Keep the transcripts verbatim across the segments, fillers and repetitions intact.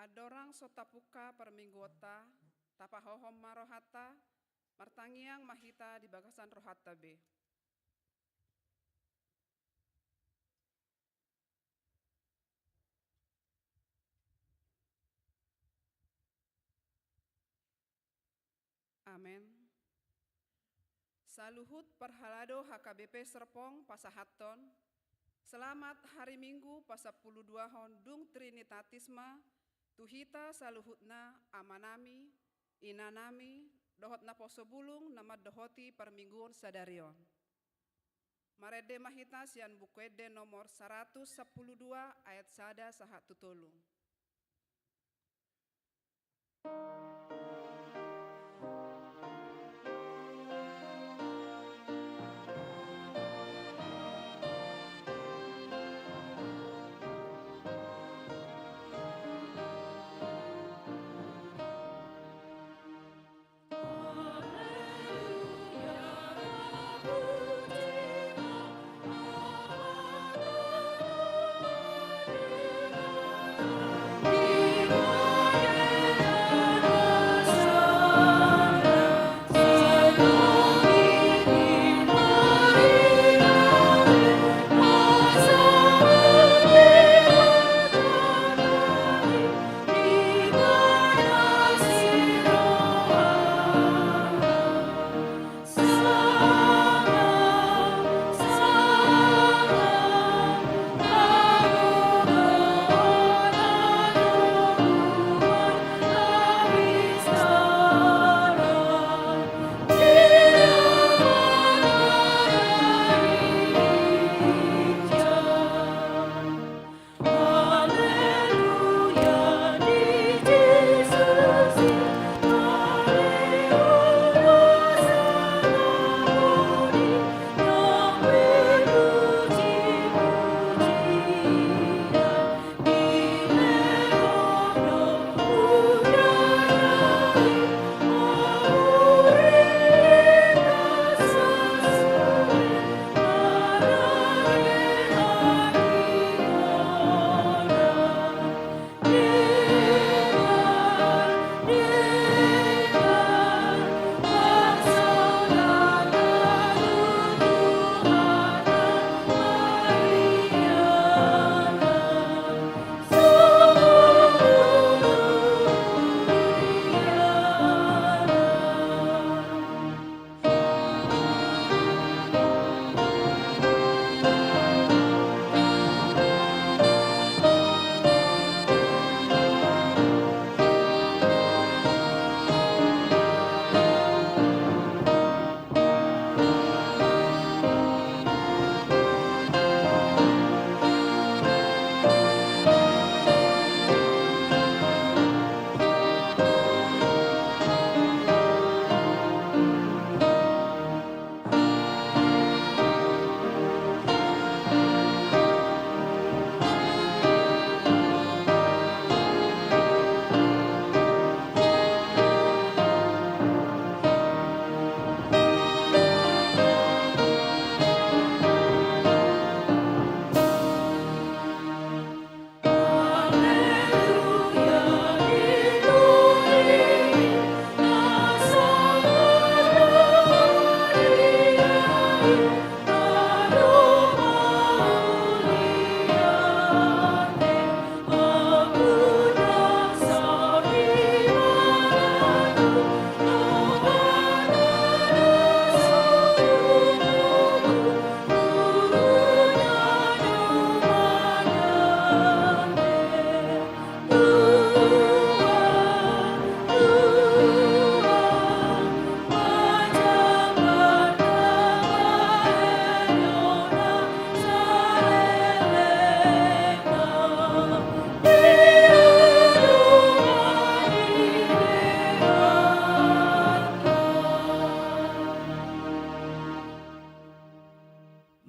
Andorang so tapungka parmingguonta, tapahohom ma rohanta, martangiang ma hita di bagasan rohanta be. Amen. Saluhut parhalado H K B P Serpong pasahathon, selamat hari Minggu pasampuluduahon dung Trinitatis ma tu hita saluhutna, amanami, inanami, dohot naposo bulung na mandohoti parmingguon sadari on. Marende ma hita sian Buku Ende nomor saratus sampulu dua ayat sada sahat tu tolu.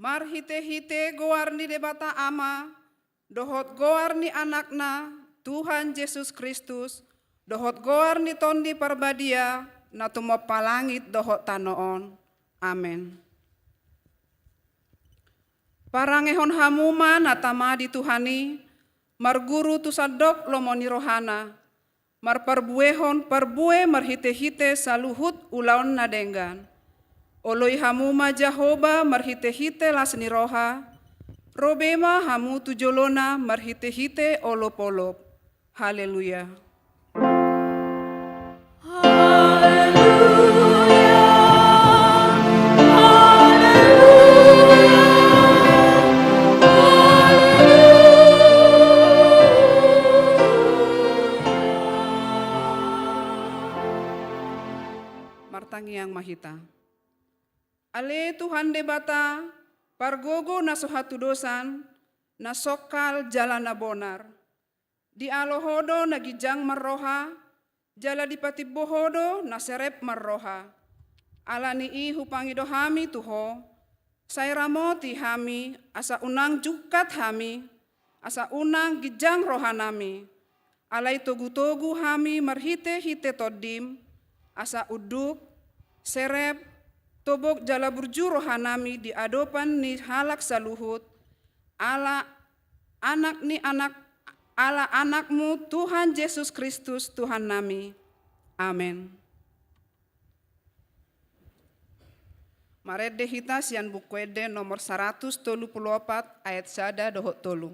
Marhite-hite goar ni Debata Ama, dohot goar ni Anakna, Tuhan Jesus Kristus, dohot goar ni Tondi Parbadia, na tumompa langit dohot tano on. Amen. Parangehon hamu ma na tama di Tuhan i, Marguru tu sandok lomo ni rohana, marparbuehon parbue marhite-hite saluhut ulaon na denggan. Oloi hamu ma Jahowa marhite-hite las ni roha, ro be ma hamu tu jolona marhite-hite olop-olop. Haleluya. Haleluya, haleluya, haleluya. Martangiang ma hita. Ale Tuhan Debata, pargogo na so hatudosan, na songkal jala na bonar. Dialo Ho do na ginjang marroha, jala dipatimbo Ho do na serep marroha. Ala ni i hupangido hami tu Ho, sai ramoti hami, asa unang jungkat hami, asa unang ginjang rohanami. Alai togu-togu hami marhite-hite Tondim, asa unduk, serep, tobok jala burju rohanami di adopan ni halak saluhut, ala Anak ni Anak, ala Anak-Mu, Tuhan Jesus Kristus, Tuhannami. Amen. Marende hita sian Buku Ende nomor saratus tolu pulu opat, ayat sada dohot tolu.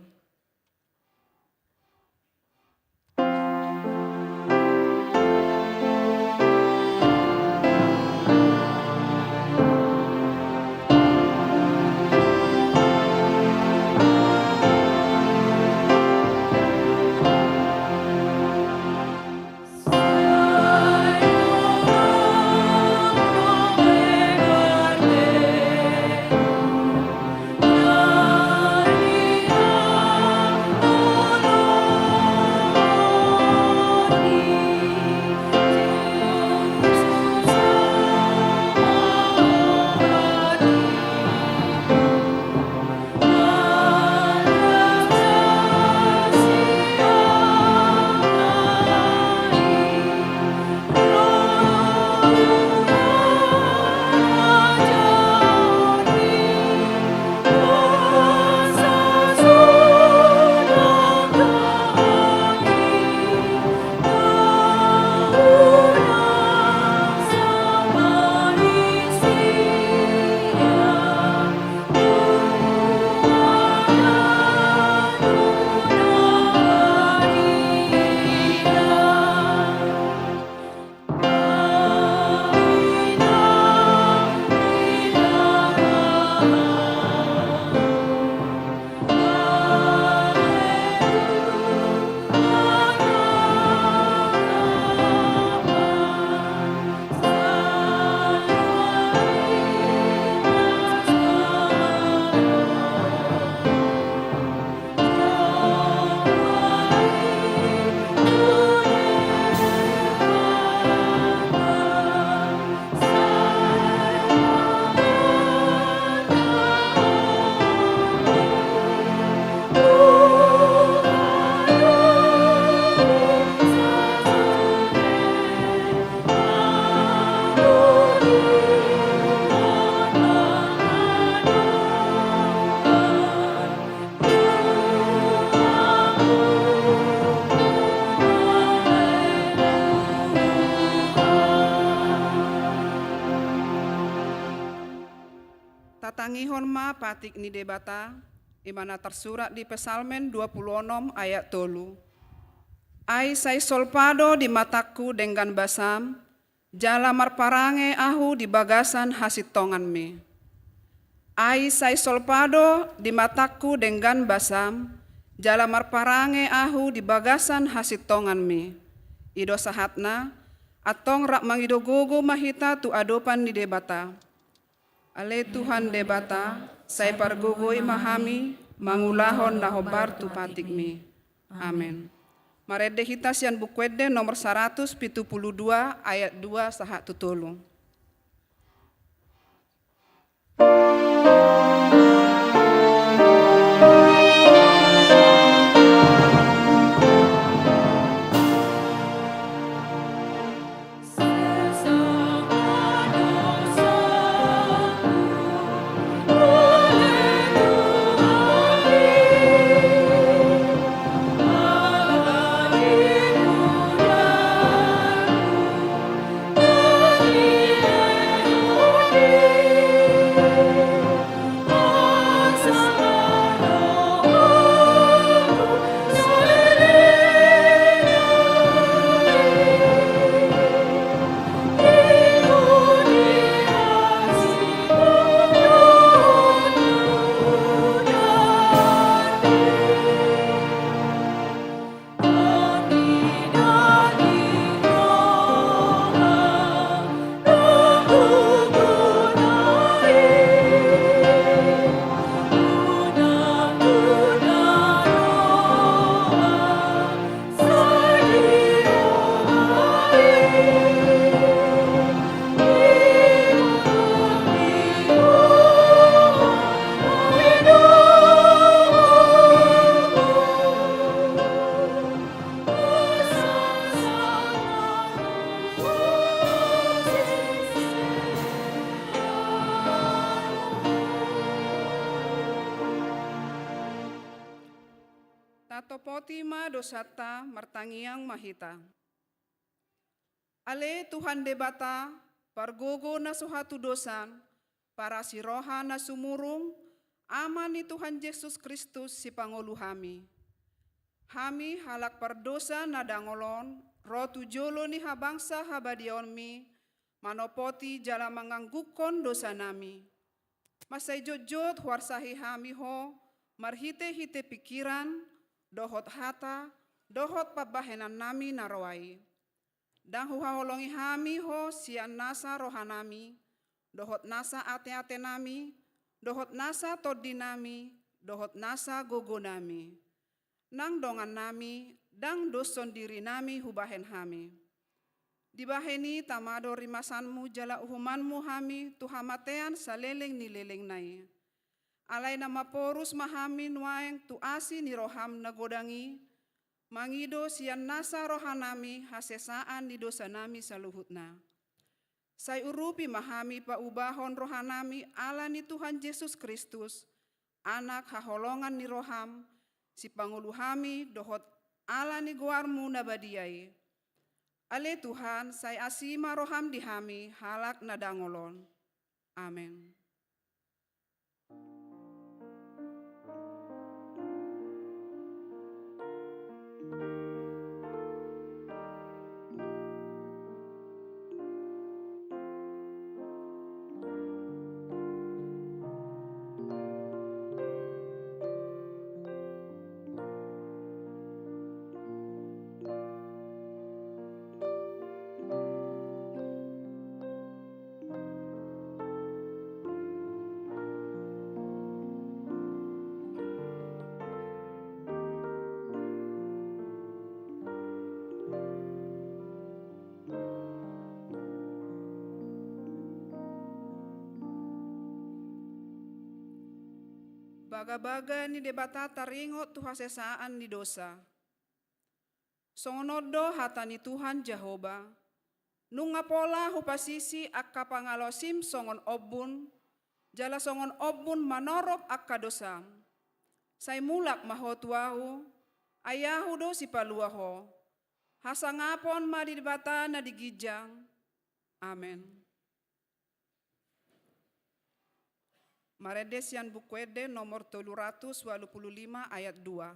Tatangihon ma patik ni Debata, i ma na tarsurat di Psalmen dua pulu onom ayat tolu. Ai sai solpa do di matangku denggan basam, jala marparange ahu di bagasan hasintonganmi. Ai sai solpa do di matangku denggan basam, jala marparange ahu di bagasan hasintonganmi. I do sahatna, antong rap mangido gogo ma hita tu adopan ni Debata. Ale Tuhan Debata, sai pargogoi ma hami mangulahon na hombar tu patikmi. Amen. Marende hita sian Buku Ende nomor saratus pitu pulu dua ayat dua sahat tu tolu. Tatopoti ma dosanta, martangiang ma hita. Ale Tuhan Debata, pargogo na so hatudosan, parasi roha na sumurung, Ama ni Tuhan Jesus Kristus, sipangolu hami. Hami halak pardosa na dangol on, ro tu jolo ni habangsa habadiaonmi, manopoti jala manganggungkon dosanami. Mansai jotjot huarsahi hami Ho, marhitehite pingkiran, dohot hata, dohot pambahenannami na roa i. Ndang huhaholongi hami Ho sian nasa rohanami, dohot nasa ateatenami, dohot nasa tondinami, dohot nasa gogonami. Nang dongannami, ndang doshon dirinami hubahen hami. Dibahen i tama do rimasanmu jala uhumanmu hami tu hamatean saleleng ni lelengna i. Alai na maporus ma hami nuaeng tu asi ni roham na godang i, mangido sian nasa rohanami hasesaan ni dosanami saluhutna. Sai urupi ma hami paubahon rohanami ala ni Tuhan Jesus Kristus, Anak haholongan ni roham, sipangolu hami dohot ala ni goarmu na badia i. Ale Tuhan, sai asi ma roham di hami halak na dangol on. Amen. Bagabaga ni Debata taringot tu hasesaan ni dosa. Songon on do hata ni Tuhan Jahowa: Nunga pola hupasisi angka pangalaosim songon ombun, jala songon ombun manorop angka dosam. Sai mulak ma ho tu Ahu, ai Ahu do sipalua ho. Hasangapon ma di Debata na di ginjang. Amen. Marende sian Buku Ende nomor tolu ratus ualu pulu lima, ayat dua.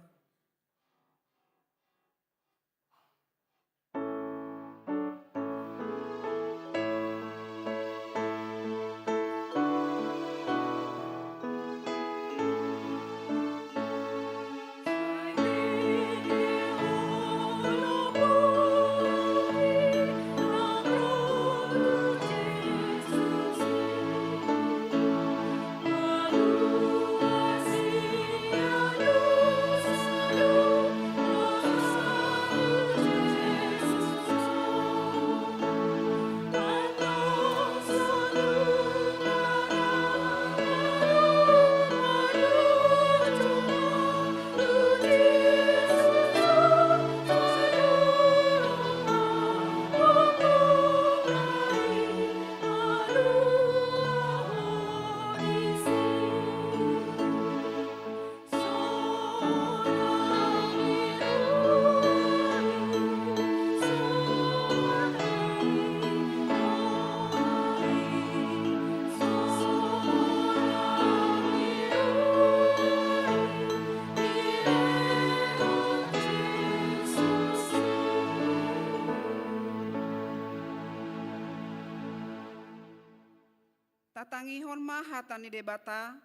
Tatangihon ma hata ni Debata,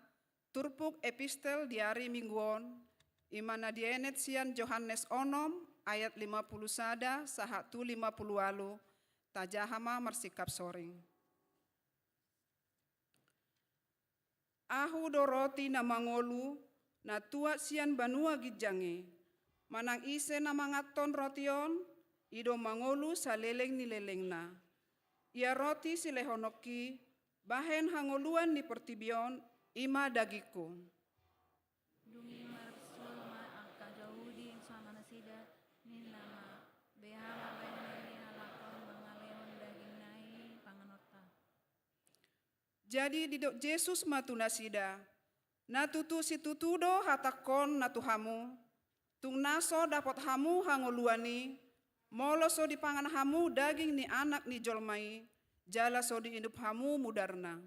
turpuk epistel di ari Minggu on, i ma na dienet sian Johannes onom ayat lima pulu sada sahat tu lima pulu ualu, tajaha ma marsingkap soring. Ahu do roti na mangolu, na tuat sian banua ginjang i. Manang ise na manganhon roti on, i do mangolu saleleng ni lelengna. Ia roti silehononki, bahen hangoluan ni portibi on, i ma dagingku. Dung i marsuo ma angka Jahudi, summa nasida, ninna ma: Beha ma bahenon ni halak on mangalehon dagingna i panganonta? Jadi didok Jesus ma tu nasida: Na tutu situtu do hatangkon na tu hamu: Tung na so dapot hamu hangoluan i, molo so dipangan hamu daging ni Anak ni jolma i, jala so diinum hamu mudarna.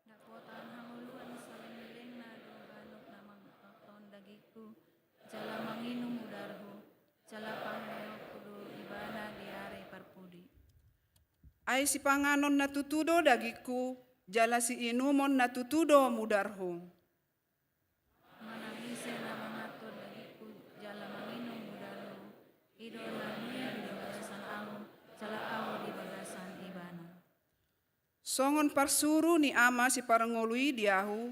Dapotan hangoluan salelenglelengna do ganup na mangaton dagingku, jala manginum mudarhu, jala panganon do ibana di ari parpudi. Ai sipanganon na tutu do dagingku, jala siinumon na tutu do mudarhu. Manang ise na mangaton dagingku jala manginum mudarhu, i do na mulia di bagasan ahu, jala ahu di bagasan ibana. Songon parsuru ni Ama siparngolu i di ahu,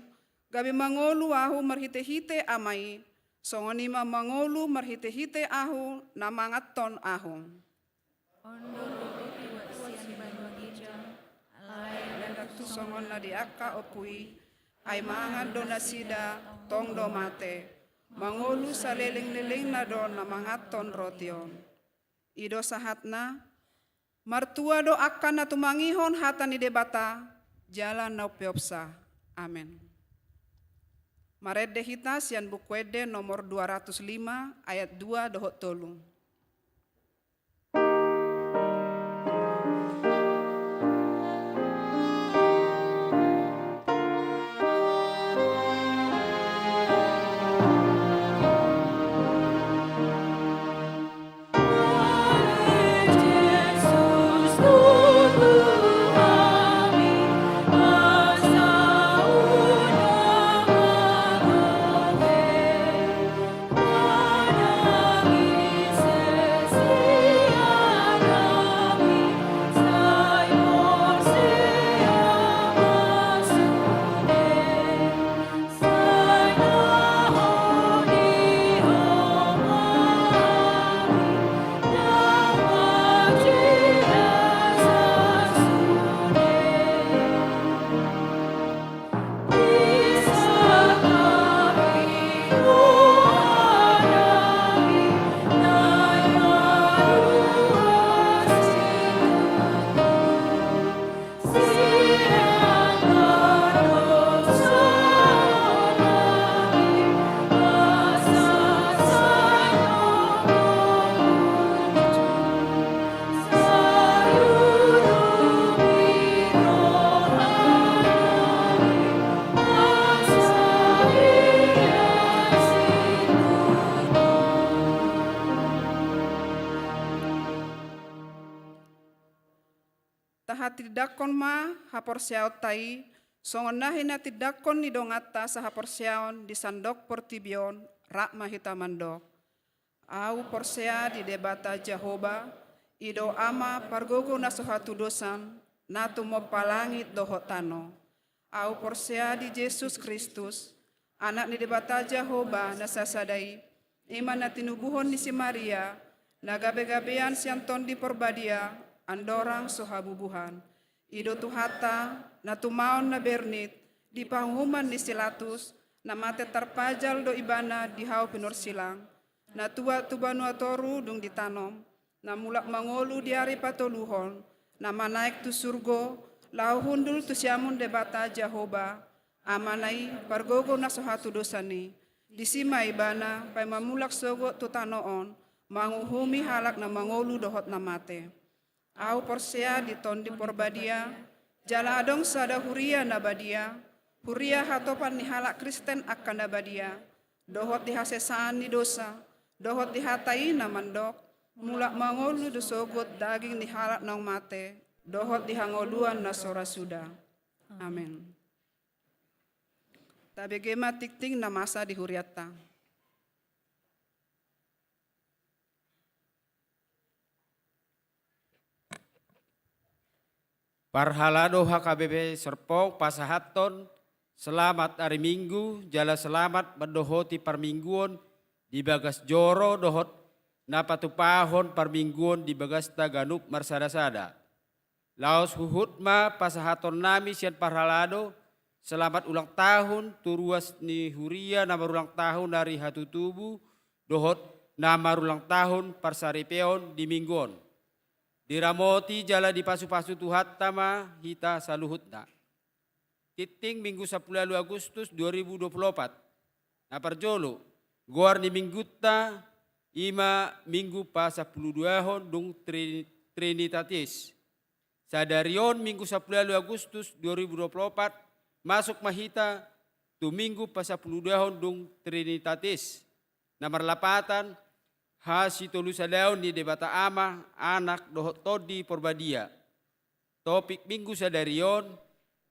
gabe mangolu ahu marhitehite Ama i, songon i ma mangolu marhitehite ahu na manganhon ahu. On do roti buat sian banua ginjang, alai ndang tutu songon na di angka ompu i, ai mangan do nasida, tong do mate. Mangolu salelenglelengna do na manganhon roti on. I do sahatna. Martua do angka na tumangihon hata ni Debata, jala na umpeopsa. Amen. Marende hita sian Buku Ende nomor dua ratus lima, ayat dua dohot tolu. Tahatindangkon ma haporseaonta i, songon na hinatindangkon ni donganta sahaporseaon di sandok portibi on, rap ma hita mandok. Ahu porsea di Debata Jahowa, i do Ama pargogo na so hatudosan, na tumompa langit dohot tano. Ahu porsea di Jesus Kristus, Anak ni Debata Jahowa na sasada i, i ma na tinubuhon ni si Maria, na gabegabean sian Tondi Parbadia, andorang so habubuhan. I do Tuhanta, na tumaon na bernit, di panguhuman ni si Latus, na mate tarpajal do ibana di hau pinorsilang, na tuat tu banua toru dung ditanom, na mulak mangolu di ari patoluhon, na manaek tu surgo, laho hundul tu siamun Debata Jahowa, Amana i, pargogo na so hatudosan i. Disi ma ibana, paima mulak sogot tu tano on, manguhumi halak na mangolu dohot na mate. Ahu porsea di Tondi Parbadia, jala adong sada huria na badia, huria hatopan ni halak Kristen angka na badia, dohot di hasesaan ni dosa, dohot di hata i na mandok, mulak mangolu do sogot daging ni halak naung mate, dohot di hangoluan na so ra suda. Amen. Tabege ma tingting na masa di hurianta. Parhalado H K B P Serpong pasahathon selamat ari Minggu, jala selamat mandohoti parmingguon di bagas joro dohot na patupahon parmingguon di bagasta ganup marsada-sada. Laos huhut ma pasahaton nami sian parhalado, selamat ulang tahun tu ruas ni huria na marulang tahun ari hatutubu, dohot na marulang tahun parsaripeon di Minggu on. Diramoti jala dipasupasu Tuhanta ma hita saluhutna. Tingting Minggu sampulu ualu Agustus dua ribu dua pulu opat. Na parjolo, Goar ni minggunta i ma minggu pasampuluduahon dung Tri-, Trinitatis. Sadari on, Minggu sampulu ualu Agustus dua ribu dua puluh opat, masuk ma hita tu Minggu pasampuluduahon dung Trinitatis, na marlapatan hasitolusadaon ni Debata Ama, Anak dohot Tondi Porbadia. Topik Minggu sadari on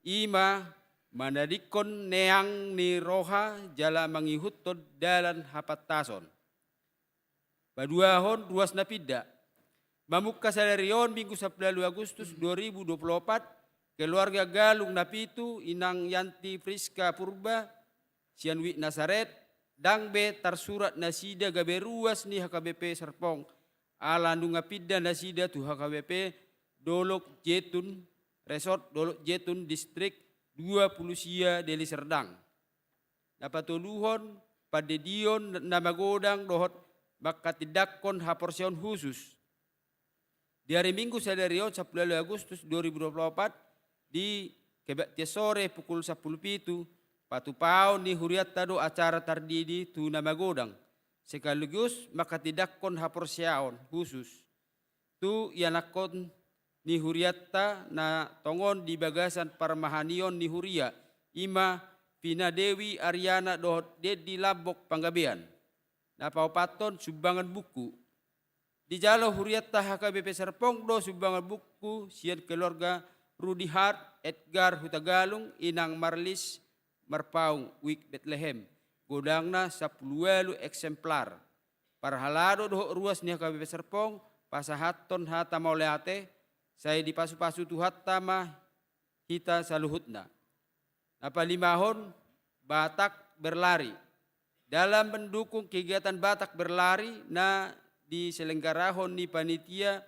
i ma manadingkon neang ni roha jala mangihuthon dalan hapantason. Paduahon, ruas na pinda. Mamungka sadari on, Minggu sampulu ualu Agustus dua ribu dua puluh opat, keluarga Galung Napitu, Inang Yanti Priska Purba, sian Wijk Nasaret, ndang be tarsurat nasida gabe ruas ni H K B P Serpong, ala nunga pinda nasida tu H K B P Dolok Jetun, Resort Dolok Jetun, Distrik dua puluh sia, Deli Serdang. Na patoluhon, pandedion na magodang dohot manghatindanghon haporseaon husus. Di ari Minggu sadari on, sampulu ualu Agustus dua ribu dua puluh opat, di kebaktian sore pukul sampulu pitu, patupaon ni hurianta do acara tardidi tu na magodang, sekaligus manghatindanghon haporseaon husus tu ianakhon ni hurianta na tongon di bagasan parmahanion ni huria, i ma Vina Dewi Ariana dohot Dendi Lambok Panggabean. Na paopathon, sumbangan buku. Dijalo hurianta H K B P Serpong do sumbangan buku sian keluarga Rudi Hart, Edgar Hutagalung, Inang Marlis Marpaung, Wijk Betlehem, godangna sampulu ualu eksemplar. Parhalado dohot ruas ni H K B P Serpong, pasahathon hata mauliate, sai dipasupasu Tuhanta ma hita saluhutna. Na palimahon, Batak Berlari. Dalam mendukung kegiatan Batak Berlari na diselenggarahon ni panitia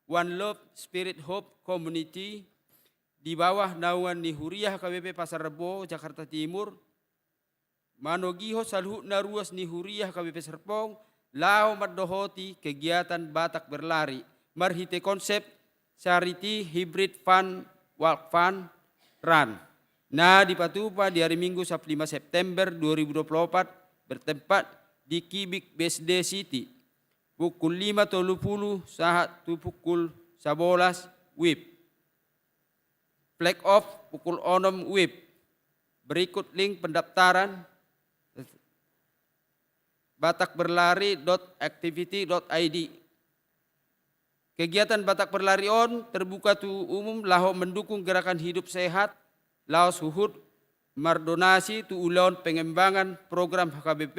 One Love Spirit Hope Community di bawah naungan ni Huria H K B P Pasar Rebo, Jakarta Timur, manogihon saluhutna ruas ni Huria H K B P Serpong laho mandohoti kegiatan Batak Berlari marhite konsep Charity Hybrid Fun Walk Fun Run, na dipatupa di ari Minggu sampulu lima September dua ribu dua puluh opat, bertempat di Kibik B S D City, pukul lima tolu pulu sahat tu pukul sabolas W I B. Flag off pukul onom W I B. Berikut link pendaftaran, batak berlari dot activity dot I D. Kegiatan Batak Berlari on terbuka tu umum laho mendukung gerakan hidup sehat, laos huhut mardonasi tu ulaon pengembangan program H K B P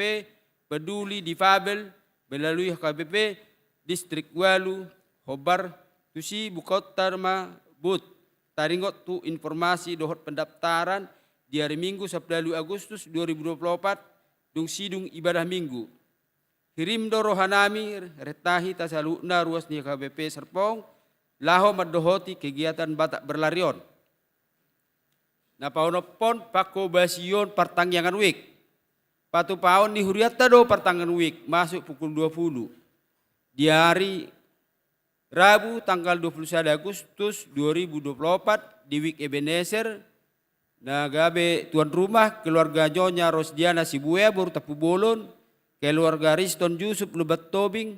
Peduli Difabel melalui H K B P Distrik ualu, hombar tusi bukaonta ma booth. Taringot tu informasi dohot pendaftaran di ari Minggu sampulu ualu Agustus dua ribu dua puluh opat, dung sidung ibadah Minggu. Hirim do rohanami, rentahi hita saluhutna ruas ni H K B P Serpong laho mandohoti kegiatan Batak Berlari on. Na paonomhon, panghobasion partangiangan wijk. Patupaon ni hurianta do partangiangan wijk masuk pukul dua pulu. Di ari Rabu tanggal dua puluh sada Agustus dua ribu dua puluh opat, di Wijk Ebenezer, na gabe tuan rumah keluarga Nyonya Rosdiana Sibuea boru Tampubolon, keluarga Riston Yusuf Lumban Tobing,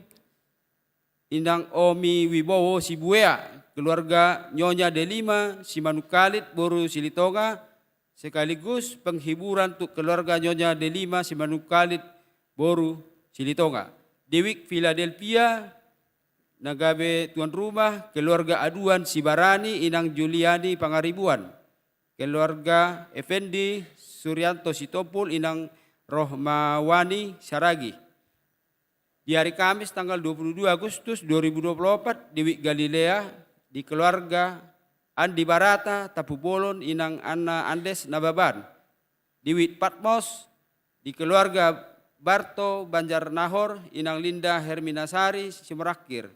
Inang Omi Wibowo Sibuea, keluarga Nyonya Delima Simanungkalit boru Silitonga, sekaligus penghiburan untuk keluarga Nyonya Delima Simanungkalit boru Silitonga. Di Wijk Philadelphia, na gabe tuan rumah keluarga Aduan Sibarani, Inang Juliani Pangaribuan, keluarga Effendi Suryanto Sitompul, Inang Rohmawani Saragih. Di ari Kamis tanggal dua puluh dua Agustus dua ribu dua puluh opat, di Wijk Galilea, di keluarga Andi Barata Tampubolon, Inang Anna Andes Nababan. Di Wijk Patmos, di keluarga Barto Banjarnahor, Inang Linda Herminasari Simorangkir.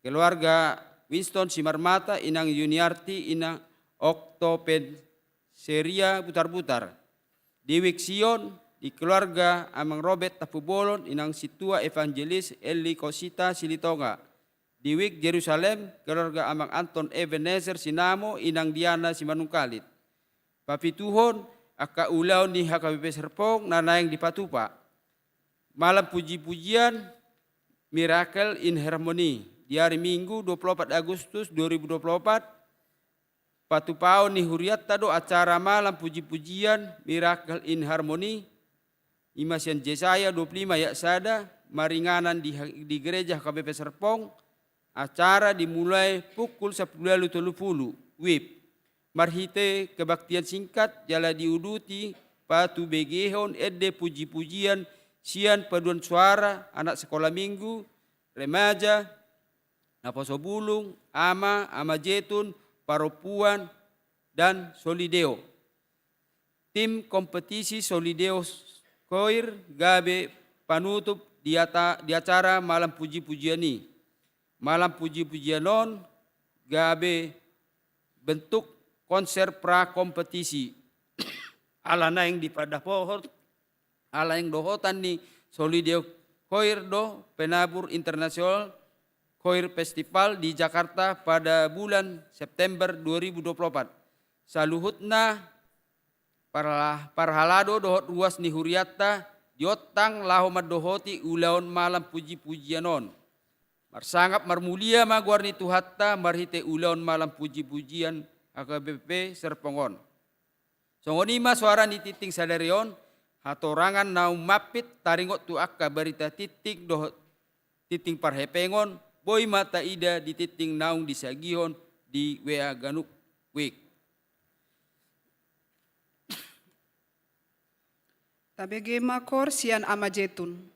Keluarga Winston Simarmata, Inang Yuniarti, Inang Okto Penseria Butarbutar. Di Wijk Sion, di keluarga Amang Robert Tampubolon, Inang Sintua Evangelis Eli Kosita Silitonga. Di Wijk Jerusalem, keluarga Amang Anton Ebenezer Sinamo, Inang Diana Simanungkalit. Papituhon, angka ulaon ni H K B P Serpong na naeng dipatupa. Malam puji-pujian, Miracle in Harmony, di hari Minggu dua puluh opat Agustus dua ribu dua puluh opat, patupaon ni hurianta do acara malam puji-pujian Miracle in Harmony, i ma sian Jesaya dua puluh lima ayat sada, maringanan di, di gereja H K B P Serpong, acara dimulai pukul sampulu ualu tolu pulu W I B. Marhite kebaktian singkat jala diuduti patubegehon ende puji-pujian sian paduan suara, anak sekolah minggu, remaja, naposo bulung, ama, ama jetun, parompuan, dan Solideo. Tim kompetisi Solideo Choir gabe panutup di ata-, di acara malam puji-pujian i. Malam puji-pujian on gabe bentuk konser pra kompetisi. Ala naeng dipadapohon, ala naeng dohotan ni Solideo Choir do Penabur International Choir Festival di Jakarta pada bulan September dua ribu dua puluh opat. Saluhutna parhala-, parhalado dohot ruas ni hurianta diontang laho mandohoti ulaon malam puji-pujian on. Marsangap marmulia ma goar ni Tuhanta marhite ulaon malam puji-pujian H K B P Serpong on. Songon i ma soara ni tingting sadari on, hatorangan naung mampit taringot tu angka barita tingting dohot tingting parhepengon, boi ma taida di tingting naung disagihon di W A ganup wik. Tabege ma koor sian Ama Jetun.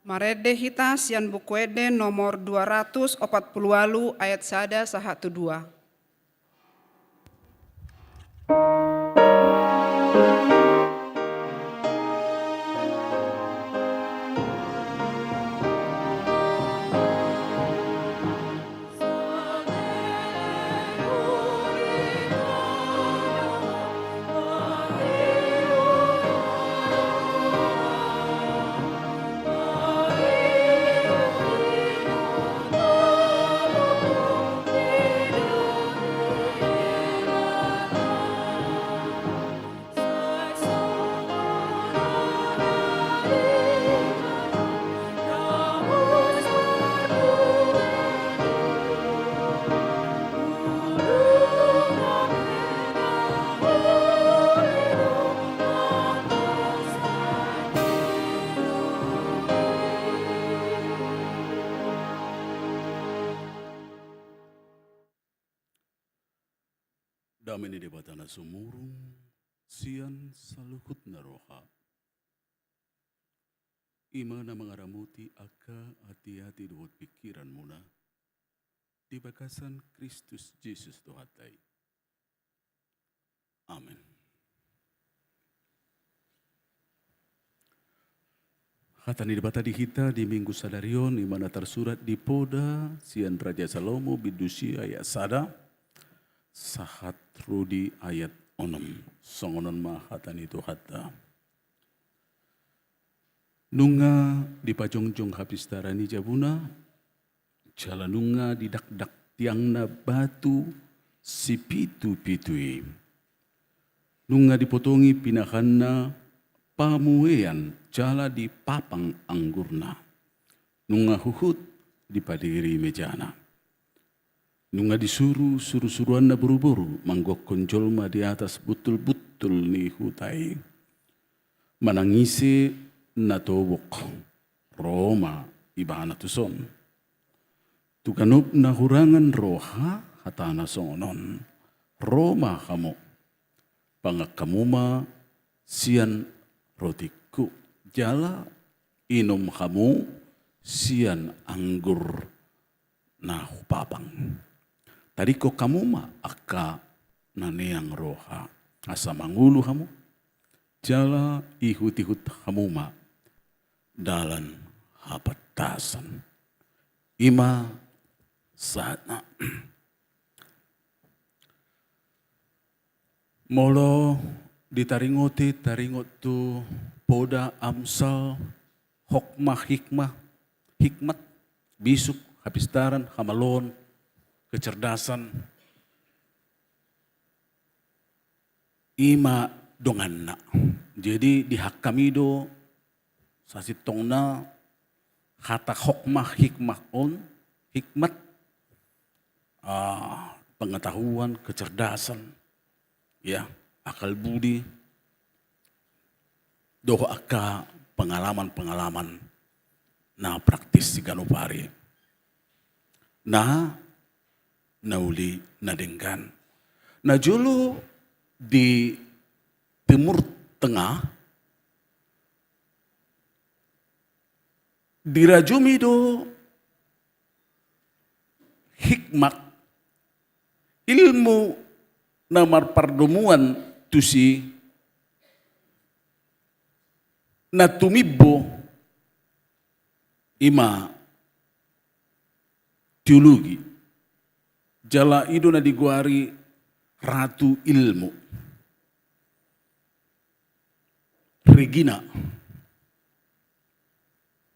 Marende hita sian Buku Ende nomor dua ratus opat pulu ualu, ayat sada sahat tu dua. Dame ni Debata na sumurung sian saluhutna roha, i ma na mangaramoti angka ateate dohot pingkiranmuna di bagasan Kristus Jesus Tuhanta i. Amen. Hata ni Debata di hita di Minggu sadari on, i ma na tarsurat di Poda sian Raja Salomo, bindu sia, ayat sada sahat ro di ayat onom. Songon on ma hata ni Tuhanta. Nunga dipajongjong hapistaran i jabuna, jala nunga didakdak tiangna batu sipitu-pitu i. Nunga dipotongi pinahanna pamuean jala dipapang anggurna. Nunga huhut dipadiri mejana. Nunga disuru surusuruanna boruboru manggokhon jolma di atas buntulbuntul ni huta i. Manang ise na tobok, ro ma ibana tuson. Tu ganup na hurangan roha, hatana songon on: Ro ma hamu, pangan hamu ma sian rotingku, jala inum hamu sian anggur na hupapang. Tadingkon hamu ma angka na neang roha, asa mangolu hamu, jala ihutihut hamu ma dalan hapantasan. I ma sahatna. Molo ditaringoti, taringot tu Poda Amsal, hokmah, hikmah, hikmat, bisuk, hapistaran, hamaloon, kecerdasan. I ma donganna. Jadi, di hami do sasintongna hata hokmah, hikmah on, hikmat, ah, pengetahuan, kecerdasan, ya, akal budi, dohot angka pengalaman-pengalaman na praktis siganup ari. Na, na uli, na denggan. Na jolo di Timur Tengah, dirajumi do hikmat, ilmu na marpardomuan tusi, na tumimbo, i ma teologi. Jala i do na digoari ratu ilmu. Regina.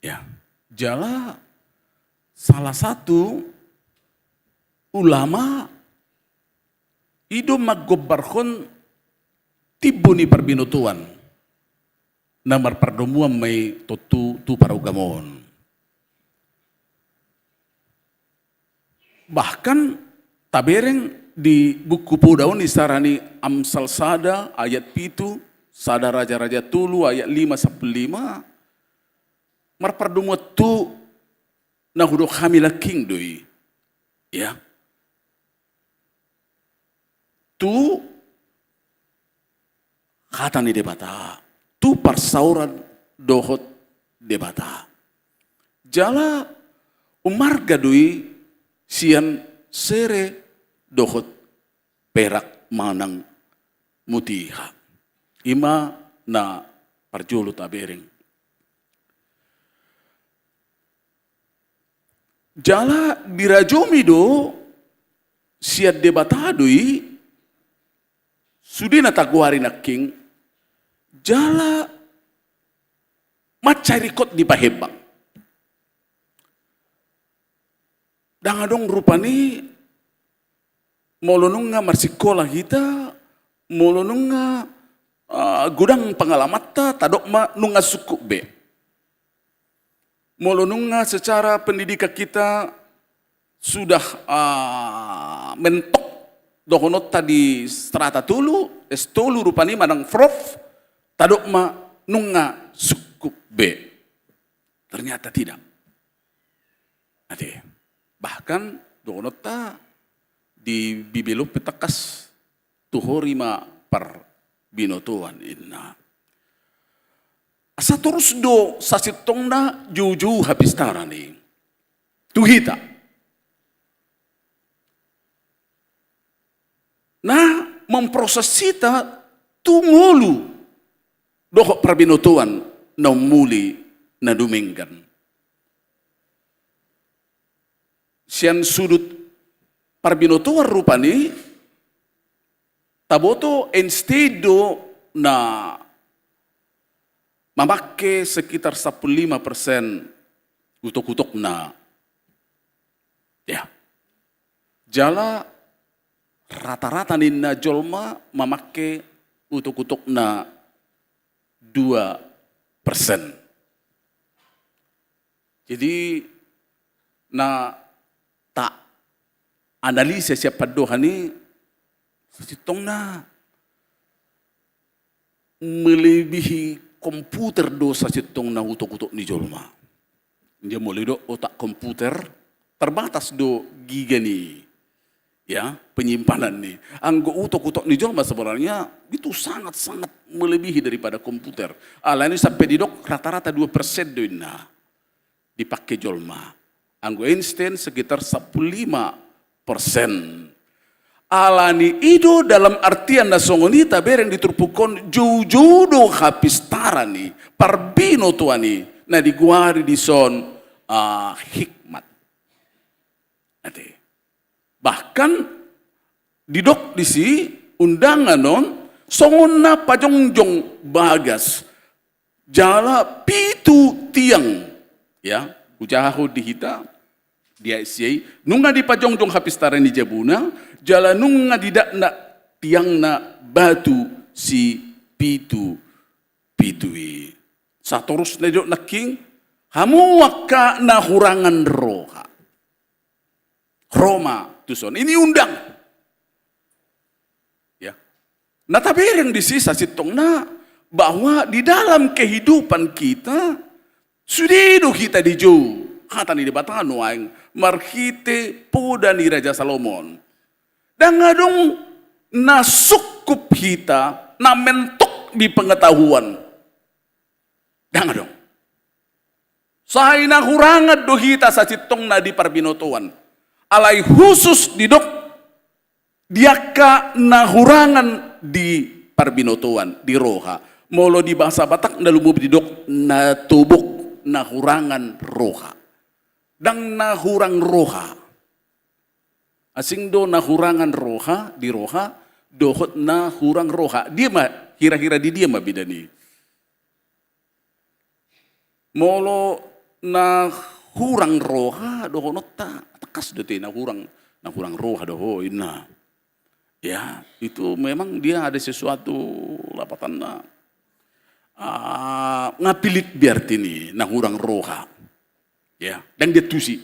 Ya, jala salah satu ulama i do manggombarhon timbo ni parbinotoan na marpardomuan ma i tontu tu parugamo on. Bahkan tabereng di buku poda on, isarana Amsal sada ayat pitu, sada Raja-raja tolu ayat lima sampulu lima, marpardomuan tu na hudok hami nangkin do i. Ya. Tu hata ni Debata, tu parsaoran dohot Debata. Jala umarga do i sian sere dohot perak manang mutiara. I ma na parjolo tabereng. Jala dirajumi do sian Debata do i, sude na tagoari nangkin, jala mansai ringkot dipahembang. Ndang adong rupani, molo nunga marsikola hita, molo nunga, ah, godang pengalamanta, tadok ma nunga sungkun be. Molo nunga secara pendidikan kita sudah, ah, mentok dohononta di strata tolu, S tolu rupani manang prof, tadok ma nunga sungkun be. Ternyata tidak. Ate. Bahkan dohononta di Bibel on pe tangkas tu hori ma parbinotoan inna. Asa torus do sasintongna joujou hapistaran i tu hita. Na memproses hita tu ngolu dohot parbinotoan na ummuli na dumenggan. Sian sudut parbinotoan rupani, taboto Einstein do na mamangke sekitar sampulu lima persen utok-utokna. Ya. Jala rata-rata ninna jolma mamangke utok-utokna dua persen. Jadi, na taanalisa sian pandohan i, sasintongna melebihi komputer do sasintongna utok-utok ni jolma. Dia molo didok otak komputer, terbatas do giga ni, ya, penyimpanan ni. Anggo utok-utok ni jolma sebenarnya itu sangat-sangat melebihi daripada komputer. Alani sampe didok rata-rata dua persen do inna dipangke jolma. Anggo Einstein sekitar sampulu lima persen. Alani i do dalam artian na songon i tabereng di turpuk on joujou do hapistaran i, parbinotoan i, na digoari dison, ah, hikmat. Ate. Bahkan didok disi undangan on songon na pajongjong bagas. Jala pitu tiang, ya, hujahahon di hita, di ayat sia i, nunga dipajongjong hapistaran ni jabuna, jala nunga didatna tiangna batu sipitu-pitu i. Satorusna didok nangkin, hamu angka na hurangan roha. Ro ma tuson. Ini undang. Ya. Na tabereng disi sasintongna bahwa di dalam kehidupan kita, sude do hita dijou hata ni Debata nuaeng marhite poda ni Raja Salomon. Ndang adong na sungkup hita na mentok di pengetahuan. Ndang adong. Sai na hurangan do hita sasintongna di parbinotoan. Alai husus didok di angka na hurangan di parbinotoan, di roha. Molo di bahasa Batak na lumobi didok na tobok, na hurangan roha. Ndang na hurang roha. Asing do na hurangan roha, di roha, dohot na hurang roha. Dia ma, hira-hira di dia ma beda ni? Molo na hurang roha dohononta, tangkas do te na hurang, na hurang roha do ho, inna. Ya, itu memang dia ada sesuatu, lapatanna, ah, ngapilit berarti ni na hurang roha. Ya, dan dia tusi.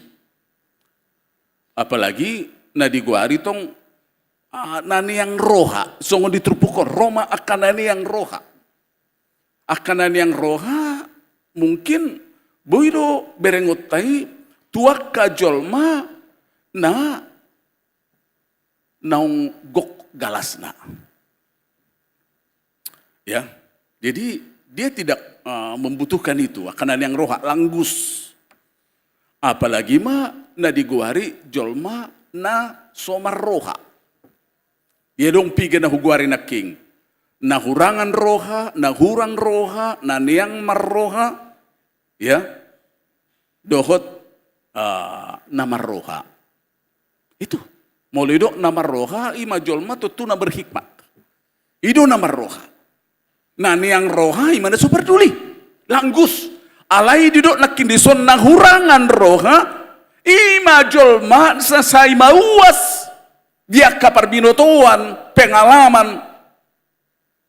Apalagi na digoari tong, ah, na neang roha, songon di turpuk on, ro ma angka na neang roha. Angka na neang roha, mungkin boi do berengonta i tu angka jolma na naung gok galasna. Ya, jadi dia tidak, eh, membutuhkan itu, angka na neang roha, langgus. Apalagi ma na digoari jolma na so marroha. Ia adong piga na hugoari nangkin. Na hurangan roha, na hurang roha, na neang marroha, ya, dohot, eh, na marroha. Itu. Molo didok na marroha, i ma jolma tontu na berhikmat. I do na marroha. Na neang roha, i ma na so parduli. Langgus. Alai didok nangkin dison na hurangan roha, i ma jolma na sai mauas di angka parbinotoan, pengalaman,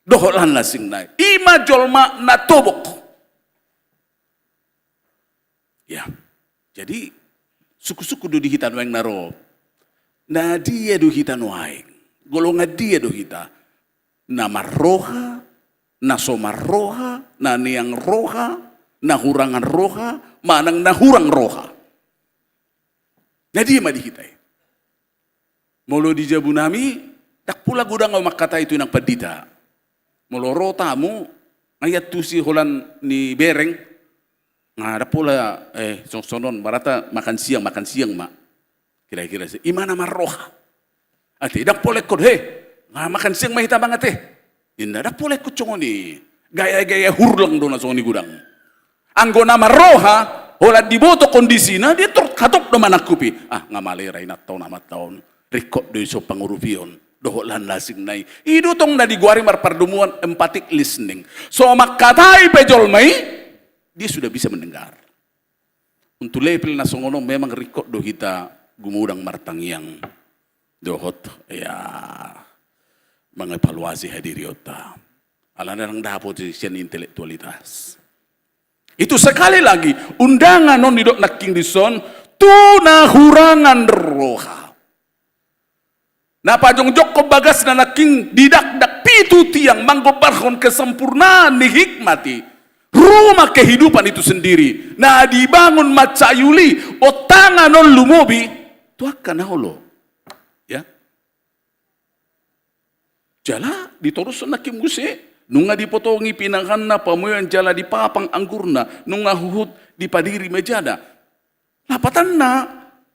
dohot lan na asing nai. I ma jolma na tobok. Ya. Jadi, sungkun-sungkun do di hita nuaeng na ro. Na dia do hita nuaeng? Golongan dia do hita? Na marroha, na so marroha, na neang roha, na hurangan roha, manang na hurang roha. Na dia ma di hita i? Molo di jabunami, ndang pola godang au mangkatai tu inang pandita. Molo ro tamu, nga iantusi holan ni bereng, nga ndang pola, eh, songon on, marata makan siang, makan siang ma. Kira-kira si, i ma na marroha. Ate, ndang pola ingkon, he, nga makan siang ma hita mangan ate. Inna, ndang pola ingkon songon i. Gaya-gaya hurlang do na songon i godang. Anggo na marroha, holan diboto kondisina, dia tor hatop do manangkupi. Ah, nga malera inanta on, amanta on. Ringkot do i so pangurupion. Dohot lan na asing nai. I do tong na digoari marpardomuan empathic listening. So mangkatai pe jolma i, dia sudah bisa mendengar. Untuk level na songon on memang ringkot do hita gumodang martangiang. Dohot, ya, mengevaluasi hadirionta. Alana ndang dapot sian intelektualitas. Itu sekali lagi, undangan on didok nangkin dison, tu na hurangan roha. Na pajongjongkon bagasna nangkin didakdak pitu tiang manggombarhon kesempurnaan ni hikmat i. Rumah kehidupan itu sendiri. Na dibangun mansai uli, ontangan on lumobi. Tu angka na olo. Ya. Jala ditorushon nangkin muse, nunga dipotongi pinahanna pamoeon jala dipapang anggurna, nunga huhut dipadiri mejana. Lapatanna,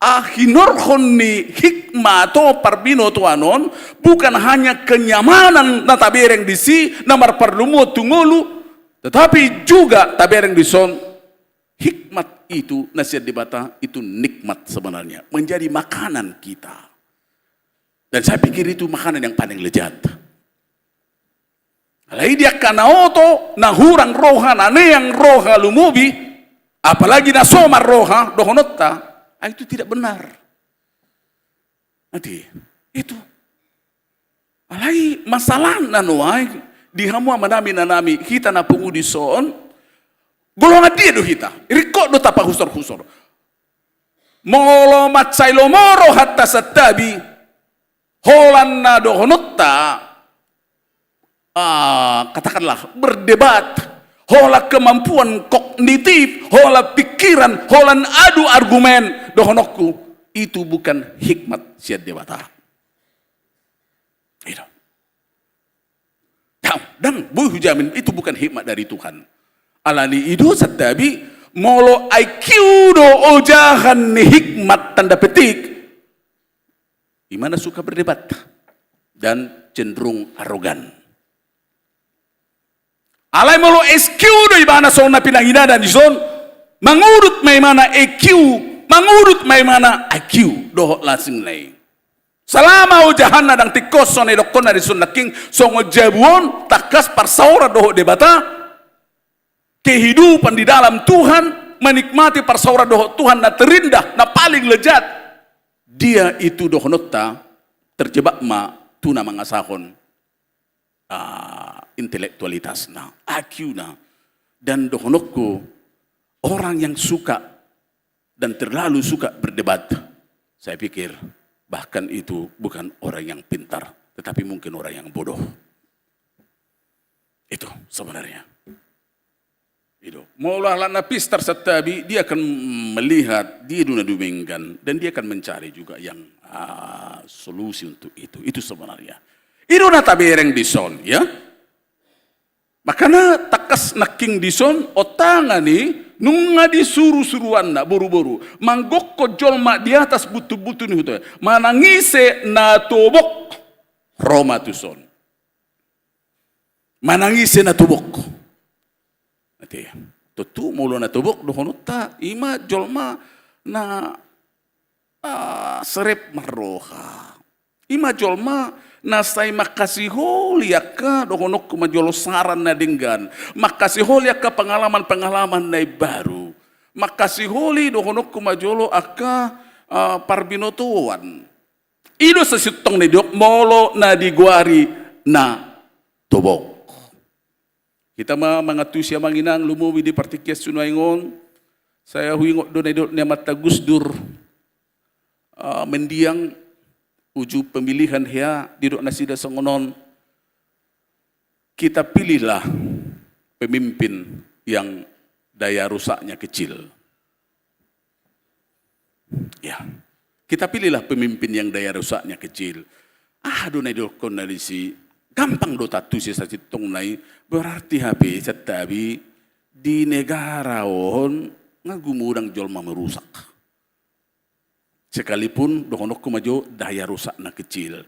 ah, hinorhon ni hikmat parbinotoan on, bukan hanya kenyamanan na tabereng disi, na marpardomuan tu ngolu, tetapi juga tabereng dison, hikmat itu na sian Debata itu nikmat sebenarnya, menjadi makanan kita. Dan saya pikir itu makanan yang paling lezat. Alai di angka na oto, na hurang roha, na neang roha lumobi, apalagi na so marroha dohononta, ah, itu tidak benar. Nanti itu. Alai masalahna nuaeng di hamu amanami, inanami, hita na pungu dison, golongan dia do hita? Ringkot do tapahusor-husor. Molo mansai lomo rohanta santabi, holan na dohononta, ah, katakanlah, berdebat, holan kemampuan kognitif, holan pikiran, holan adu argumen, dohononku, itu bukan hikmat sian Debata. Itu. Dang, dang, boi hujamin itu bukan hikmat dari Tuhan. Alani i do santabi, molo I Q do ojahan ni hikmat, tanda petik, ima na suka berdebat dan cenderung arogan. Alai molo S Q do ibana songon na pinanginan dison, mangudut ma imana E Q, mangudut ma imana I Q dohot lasing na i. Salama ojahanna ndang tingkos, songon na idokkonna dison nangkin, songon jabu on, tangkas parsaoran dohot Debata, kehidupan di dalam Tuhan, menikmati parsaoran dohot Tuhan na terindah, na paling lezat. Dia itu dohononta terjebak ma tu na mangasahon, ah, intelektualitasna, I Q-na. Dan dohononku, orang yang suka dan terlalu suka berdebat, saya pikir bahkan itu bukan orang yang pintar, tetapi mungkin orang yang bodoh. Itu sebenarnya. Itu. Molo halak na pistar santabi, dia akan melihat, dia do na dumenggan, dan dia akan mencari juga yang, ah, solusi untuk itu. Itu sebenarnya. I do na tabereng dison, ya. Makana tangkas nangkin dison, ontangan i, nunga disuru-suruanna boru-boru, manggokhon jolma di atas buntu-buntu ni huta, manang ise na tobok, ro ma tuson. Manang ise na tobok. Ate, tontu molo na tobok dohononta, ima jolma na, ah, serep marroha. Ima jolma na sai mangkasiholi angka, dohononku ma jolo, saran na denggan, mangkasiholi angka pengalaman-pengalaman na imbaru, mangkasiholi, dohononku ma jolo, angka, ah, parbinotoan. I do sasintongna didok molo na digoari na tobok. Hita ma mangantusi, amang inang, lumobi di partingkian sinuaeng on. Saya huingot do na didok ni amanta Gus Dur, ah, mendiang uju pemilihan hea, didok nasida songon on: Kita pilihlah pemimpin yang daya rusaknya kecil. Ya. Kita pilihlah pemimpin yang daya rusaknya kecil. Aha do na didokkonna disi? Gampang do taantusi sasintongna i. Berarti hape santabi, di negara on nga gumodang jolma marusak. Sekalipun dohononku ma jo daya rusakna kecil.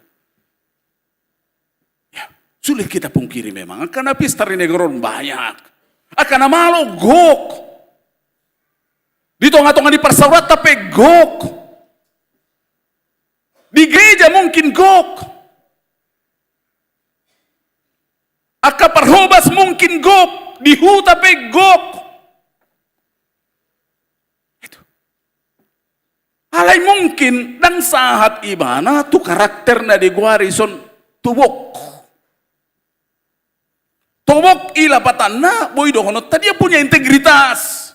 Ya, sulit kita pungkiri memang. Angka na pistar di negara on banyak. Angka na malo gok. Di tonga-tonga ni parsaoranta pe gok. Di gereja mungkin gok. Angka parhobas mungkin gok. Di huta pe gok. Itu. Alai mungkin ndang sahat ibana tu karakter na digoari dison tobok. Tobok i lapatanna, boi dohononta dia punya integritas.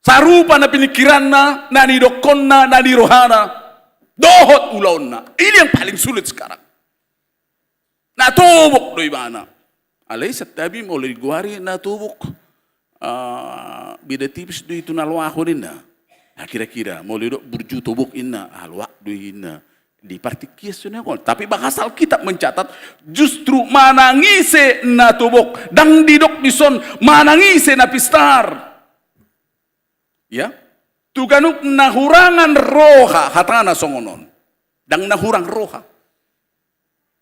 Sarupa na pinikiranna, na nidokkonna, na nirohana, dohot ulaonna. Ini yang paling sulit sekarang. Na tobok do ibana. Alai santabi molo digoari na tobok, ah, beda tipis do i tu na loak on ninna. Nah, kira-kira molo didok burju tobok ninna, ah, loak do i ninna. Di partingkian sinuaeng on. Tapi bahasa Alkitab mencatat, justru manang ise na tobok. Ndang didok dison manang ise na pistar. Ya? Tu ganup na hurangan roha, hatana songon on. Ndang na hurang roha.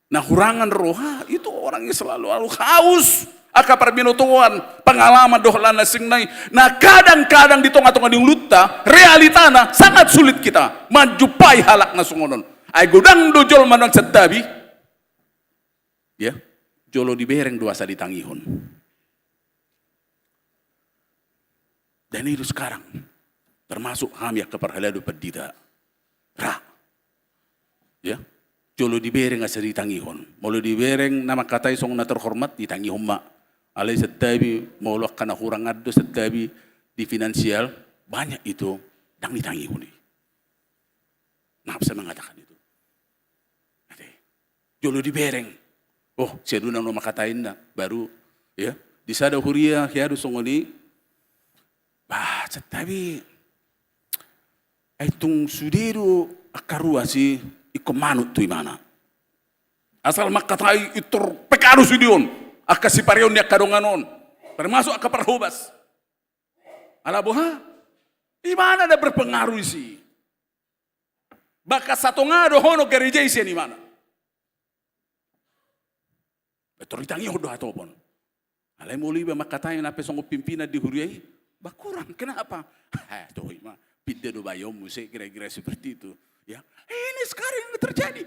Na hurangan roha, itu orang yang selalu, selalu haus angka parbinotoan, pengalaman dohot na asing nai. Na kadang-kadang di tonga-tonga ni ngolunta, realitana sangat sulit kita manjumpai halak na songon on. Ai godang do jolma na santabi. Ya, jolo dibereng do asa ditangihon. Dan itu sekarang, termasuk hami angka parhalado pandita. Ra. Ya. Jolo dibereng asa ditangihon. Molo dibereng na mangkatai songon na terhormat, ditangihon ma. Alai santabi, molo angka na hurang ando santabi di finansial, banyak itu, ndang ditangihon i. Nafsa mengatakan itu. Ate. Jolo dibereng. Oh, sian unang do mangkatai inna. Baru, ya. Di sada huria, hea do songon i. Bah, santabi. Ai tung sude do angka ruas i ingkon manut tu imana. Asal mangkatai intor pekadu sude on. Angka sipareon ni angka dongan on. Termasuk angka parhobas. Ala boha? Imana na berpengaruh isi. Bahkan satonga dohonon gareja i sian imana. Betul ditangihon do hatop on. Alai molo iba mangkatai na pe songon pimpinan di huria i, bah kurang, kenapa? Heh, toho i ma, pinda do bayo muse, kira-kira seperti itu. Ya, ini sekarang yang terjadi.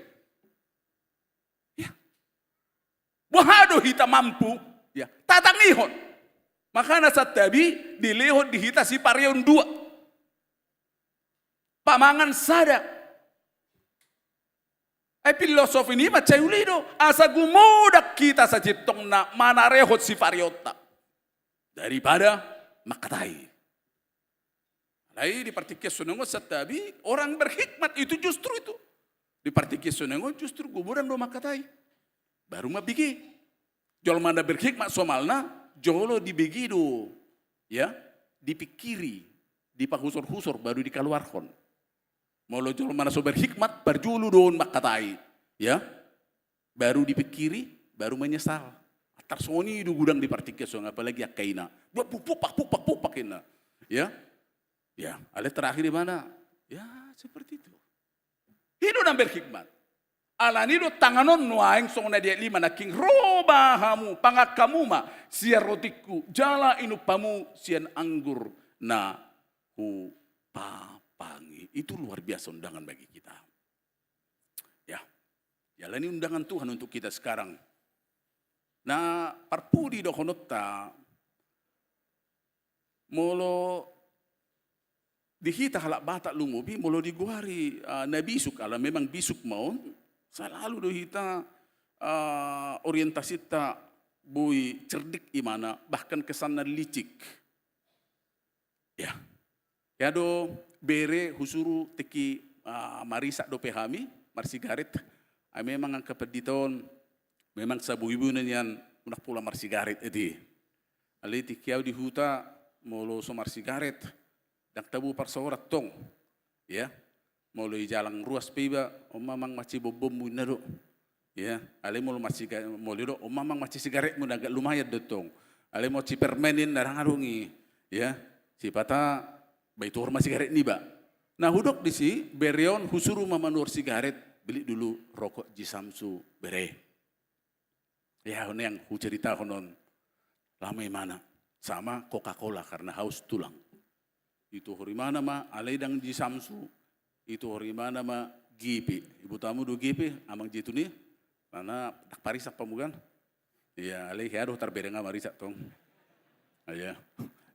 Ya. Boha do hita mampu, ya, tatangihon. Makana santabi dilehon di hita sipareon dua. Pamangan sada. Ai filosofi ni mansai uli do, asa gumodang hita sasintongna manarehon sipareonta. Daripada mangkatai. Alai di partingkian songon on santabi, orang berhikmat itu justru itu. Di partingkian songon on justru gumodang do mangkatai. Baru mambege. Jolma na berhikmat somalna, jolo dibege do. Ya, dipikiri, dipahusor-husor, baru dikaluarhon. Molo jolma na so berhikmat, parjolo do on mangkatai. Ya. Baru dipikiri, baru menyesal. Antar songon i do godang di partingkian songon, apalagi angka ina. Dua pupak, pupak, pupak ina. Ya. Ya, alai terakhir di mana? Ya, seperti itu. I do na berhikmat. Alani do tangan on nuaeng songon na di ayat lima nangkin, ro ma hamu, pangan hamu ma sian rotingku, jala inum hamu sian anggur na hupapangi. Itu luar biasa undangan bagi kita. Ya. Jalani undangan Tuhan untuk kita sekarang. Na parpudi dohononta, molo di hita halak Batak lumobi, molo digoari, ah, na bisuk, ala memang bisuk ma on, selalu do hita, ah, orientasinta boi cerdik imana, bahkan kesanna licik. Ya. Ya do bere husuru tingki, ah, marisak dope hami, marsigaret. Ai memang angka pandita on, memang sabui-bui na nian unang pola marsigaret ate. Alai tingki au di huta, molo so marsigaret, ndang tabo parsaoran tong. Ya. Molo i jalang ruas pe iba, on ma amang mansai bombommu inna do. Ya, alai molo mansai ga-, molo do, on ma amang mansai sigaretmu na agak lumayan do tong. Alai mansai permen inna ndang adong i. Ya, sipata, bah, ituhor ma sigaret niba. Na hudok disi, bere on husuru ma manuhor sigaret, beli dulu rokok Ji Samsu bere. Ya, on yang huceritahon on. Lama imana. Sama Coca-Cola karena haus tulang. Ituhor imana ma, alai ndang Ji Samsu. Ituhor imana ma G P. Iboto hamu do G P, amang Jetun i? Karena ndang parisap hamu kan? Iya, alai hea do tarbereng marisak tong. Iya.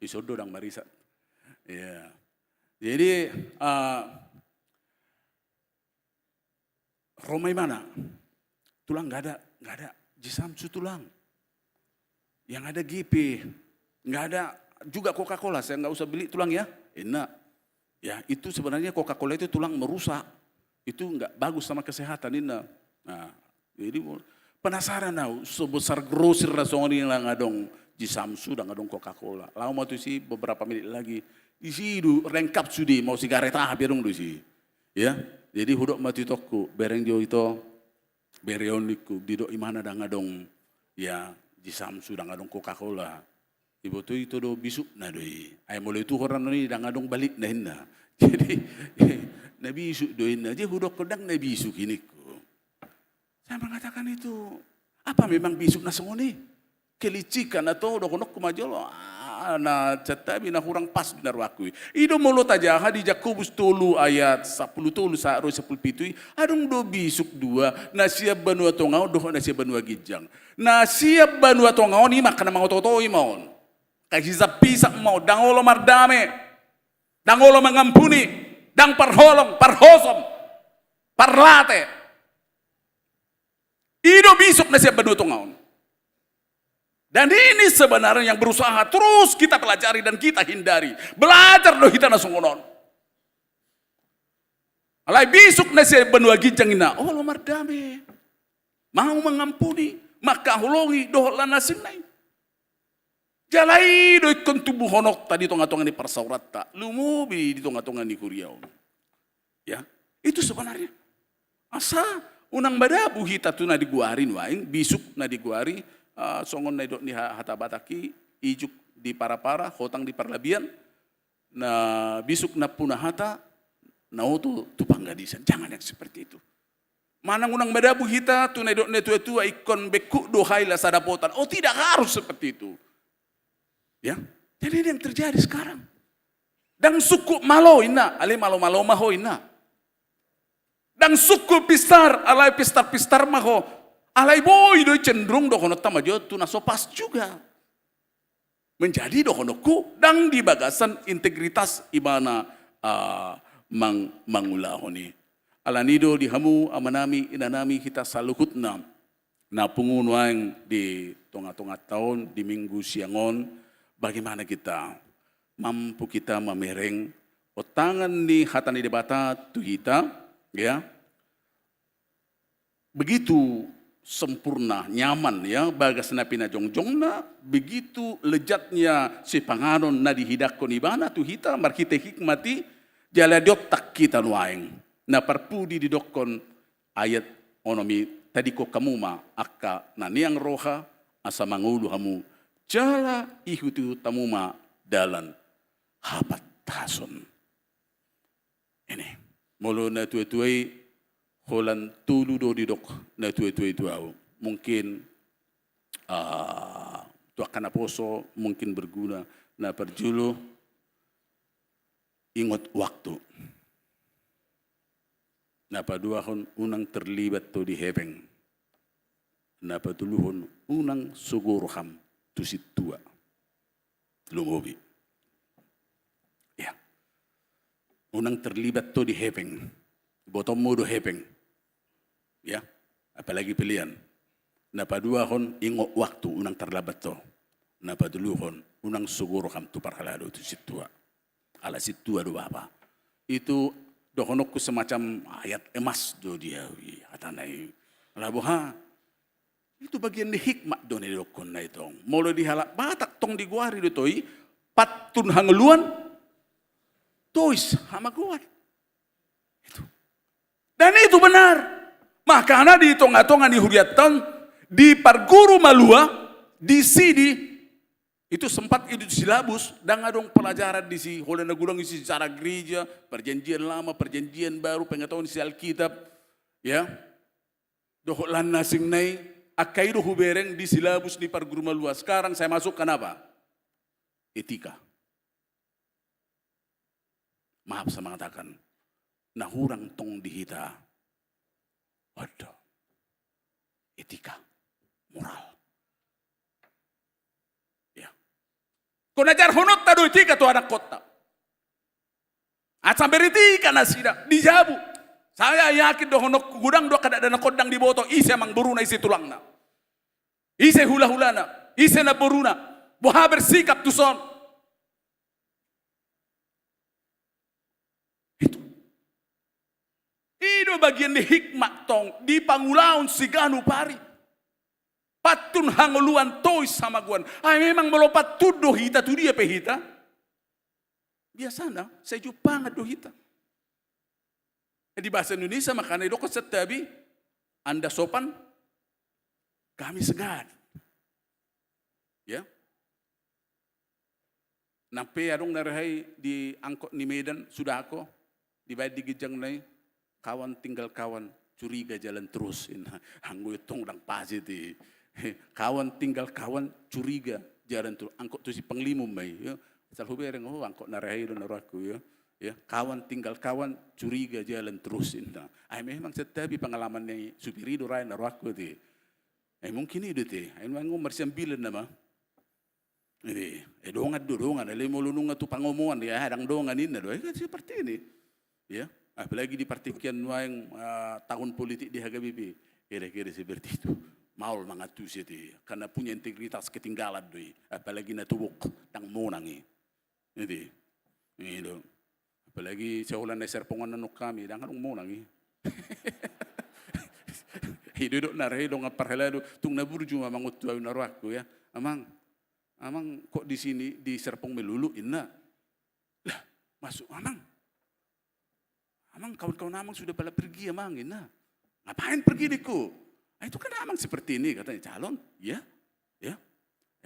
Ison do ndang marisak. Iya. Jadi, eh, ro ma imana. Tulang, nggak ada, nggak ada Ji Samsu tulang. Yang ada G P, nggak ada juga Coca-Cola, saya nggak usah beli tulang ya. Inna. Ya, itu sebenarnya Coca-Cola itu tulang merusak. Itu nggak bagus sama kesehatan, inna. Nah, jadi mau, penasaran au, sebesar grosir na songon i ndang adong Ji Samsu, ndang adong Coca-Cola. Laho ma tusi beberapa menit lagi. Disi do lengkap sude, mau sigaret aha pe adong do disi. Ya, jadi hudok ma tu itongku, bereng jo ito, bere on ningku, didok imana ndang adong, ya, Ji Samsu ndang adong Coca-Cola. Iboto ito do bisukna do i. Ai molo ituhor annon i ndang adong balikna inna. Jadi, na bisuk do inna. Jadi hudok ndang na bisuk i ningku. Saya mengatakan itu, apa memang bisuk na songon i? Kelicikan atau dohononku ma jolo, ah, na santabi na hurang pas di na rohangku i. I do molo tajaha di Jakobus tolu ayat sampulu tolu sahat ro sampulu pitu i, adong do bisuk dua, na sian banua tonga on dohot na sian banua ginjang. Na sian banua tonga on i ma angka na mangoto-oto i ma on. Angka hisap-hisap ma on, ndang olo mardame, ndang olo mangampuni, ndang parholong, parhosom, parlate. I do bisuk na sian banua tonga on. Dan ini sebenarnya yang berusaha terus kita pelajari dan kita hindari. Belajar do hita na songon on. Alai bisuk na sian banua ginjang i na olo mardame, mau mangampuni, mangkaholongi dohot lan asingna i. Jala i do ingkon tubuhononta di tonga-tonga ni parsaoranta, lumobi di tonga-tonga ni huria on. Ya, itu sebenarnya. Asa unang madabu hita tu na digoari nuaeng, bisuk na digoari, ah, songon na nidok ni ha-, hata Batak i, ijuk di para-para, hotang di parlabian, na bisuk nampuna hata, na oto tu panggadisan. Jangan yang seperti itu. Manang unang madabu hita tu na nidok ni tua-tua, ingkon bengkuk do haila sadapotan. Oh, tidak harus seperti itu. Ya, jadi ini yang terjadi sekarang. Ndang sungkun malo inna, alai malo-malo ma ho inna. Ndang sungkun pistar, alai pistar-pistar ma ho. Alai boi do i cenderung dohononta ma jo tu na so pas juga. Menjadi dohononku ndang di bagasan integritas ibana, ah, mang-, mangulahon i. Alani do di hamu amanami, inanami, hita saluhutna na pungu nuaeng di tonga-tonganta on, di Minggu siang on, bagaimana kita, mampu kita mamereng ontangan ni hata ni Debata tu hita, ya. Begitu sempurna, nyaman, ya, bagas na pinajongjongna, begitu lezatnya sipanganon na dihidangkon ibana tu hita marhite hikmat i, jala diontang hita nuaeng. Na parpudi didokkon ayat onom i, tadingkon hamu ma angka na niang roha, asa mangolu hamu, jala ihut-ihut hamu ma dalan hapantason. Ini, molo na tua-tua i, holan tolu do didok na tua-tua i tu ahu. Mungkin, ah, tu angka naposo, mungkin berguna. Na parjolo, ingot waktu. Na paduahon, unang terlibat ho di hepeng. Na patoluhon, unang sogor hamu tu sintua. Lumobi. Ya. Unang terlibat ho di hepeng. Botomu do hepeng. Ya. Apalagi pelean. Na paduahon, ingot waktu, unang terlambat ho. Na patoluhon, unang sogor hamu tu parhalado, tu sintua. Ala sintua do bapa. Itu dohononku semacam ayat emas do di ahu i, hatana i. Ala boha, itu bagian ni hikmat do na didokkonna i tong. Molo di halak Batak tong digoari do i, pantun hangoluan, tois hamagoan. Itu. Dan itu benar. Makana di tonga-tonga ni hurianta on, di parguru malua, di si di, itu sempat itu silabus, ndang adong pelajaran di si, holan na godang isi sejarah gereja, perjanjian lama, perjanjian baru, pengetahuan isi Alkitab, ya. Dohot lan asingna i, angka i do hubereng di silabus ni parguru malua. Sekarang saya masukkan apa? Etika. Maaf saya mengatakan, na hurang tong di hita. Waduh. Etika, moral. Ya. Ingkon ajarhononta do etika tu anakkonta. Asa beretika nasida, di jabu. Saya yakin dohononku, godang do angka dakdanak on ndang diboto, ise amangboruna, ise tulangna. Ise hulahulana, ise namboruna. Boha bersikap tu son. Itu. I do bagian ni hikmat tong di pangulaon siganup ari. Pantun hangoluan, tois hamagoan. Ai memang molo pantun do hita, tu dia pe hita? Biasana, sai jumpangan do hita. Di bahasa Indonesia makana didokkon santabi, Anda sopan, kami segan. Ya. Nang pe adong na rehai di angkot ni Medan, sudah ako, dibaen di ginjang nai, kawan tinggal kawan, curiga jalan terus. Inna, anggo i tong ndang pas i. Kawan tinggal kawan, curiga jalan terus. Angkot tu Simpang Lima ma i, ya. Asal hubereng, oh, angkot na rehai do na rohangku, ya. Ya, kawan tinggal kawan, curiga jalan terus, inna. Ai memang santabi pengalaman ni supir i do raya na rohangku, ate. Ai mungkin i do, ate. Ai memang marsiambilan nama. Jadi, eh, dongan do, dongan, alai molo nunga tu pangomoan, ya, ndang dongan inna do, eh, kan seperti ini. Ya, apalagi di partingkian nuaeng, eh, tahun politik di H K B P, kira-kira seperti itu. Maol mangantusi ate, karena punya integritas ketinggalan do i, apalagi na tobok, ndang monang i. Jadi, i do. Apalagi siholan na i Serpong on, nunga hami, ndang adong monang i. I do didok na re, dongan parhalado, tung na burju ma mangontu ahu na rohangku, ya. Amang, amang kok di sini, di Serpong melulu, inna. Lah, masuk amang. Amang, kawan-kawan amang sudah pada pergi, amang, inna. Ngapain pergi, ningku? Ah, itu kan amang seperti ini, katanya, calon. Iya, ya.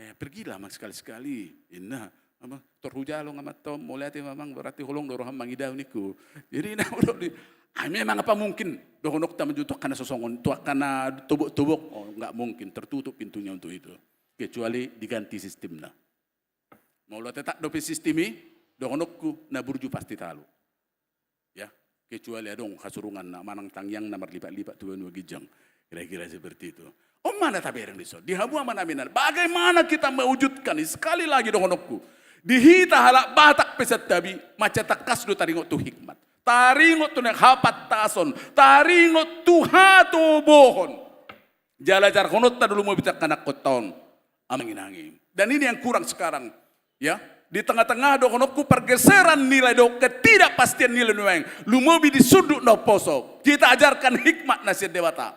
Eh, pergilah amang sekali-sekali, inna. Amang, tor hujalo nga amang, mauliate ma amang, berarti holong do roham mangidahu, ningku. Jadi, na udah di, ah, memang apa mungkin dohononta maju tu angka na sosongon, tu angka na tobok-tobok? Oh, nggak mungkin, tertutup pintunya untuk itu. Kecuali diganti sistemna. Molo tetap dope sistem i, dohononku, na burju pasti talu. Ya, kecuali adong hasurunganna manang tangiangna marlipat-lipat tu banua ginjang. Kira-kira seperti itu. On ma na tabereng dison, di hamu amang nami inang, bagaimana kita mewujudkan i? Sekali lagi dohononku, di hita halak Batak pe santabi, mansai tangkas do taringot tu hikmat, taringot tu na hapantason, taringot tu hatobohon. Jala jarhononta do lumobi tu angka anakhonta on, amang inang i. Dan ini yang kurang sekarang, ya. Di tengah-tengah dohononku pergeseran nilai dohot ketidakpastian nilai nuaeng, lumobi di sundut na umposo, kita ajarkan hikmat na sian Debata.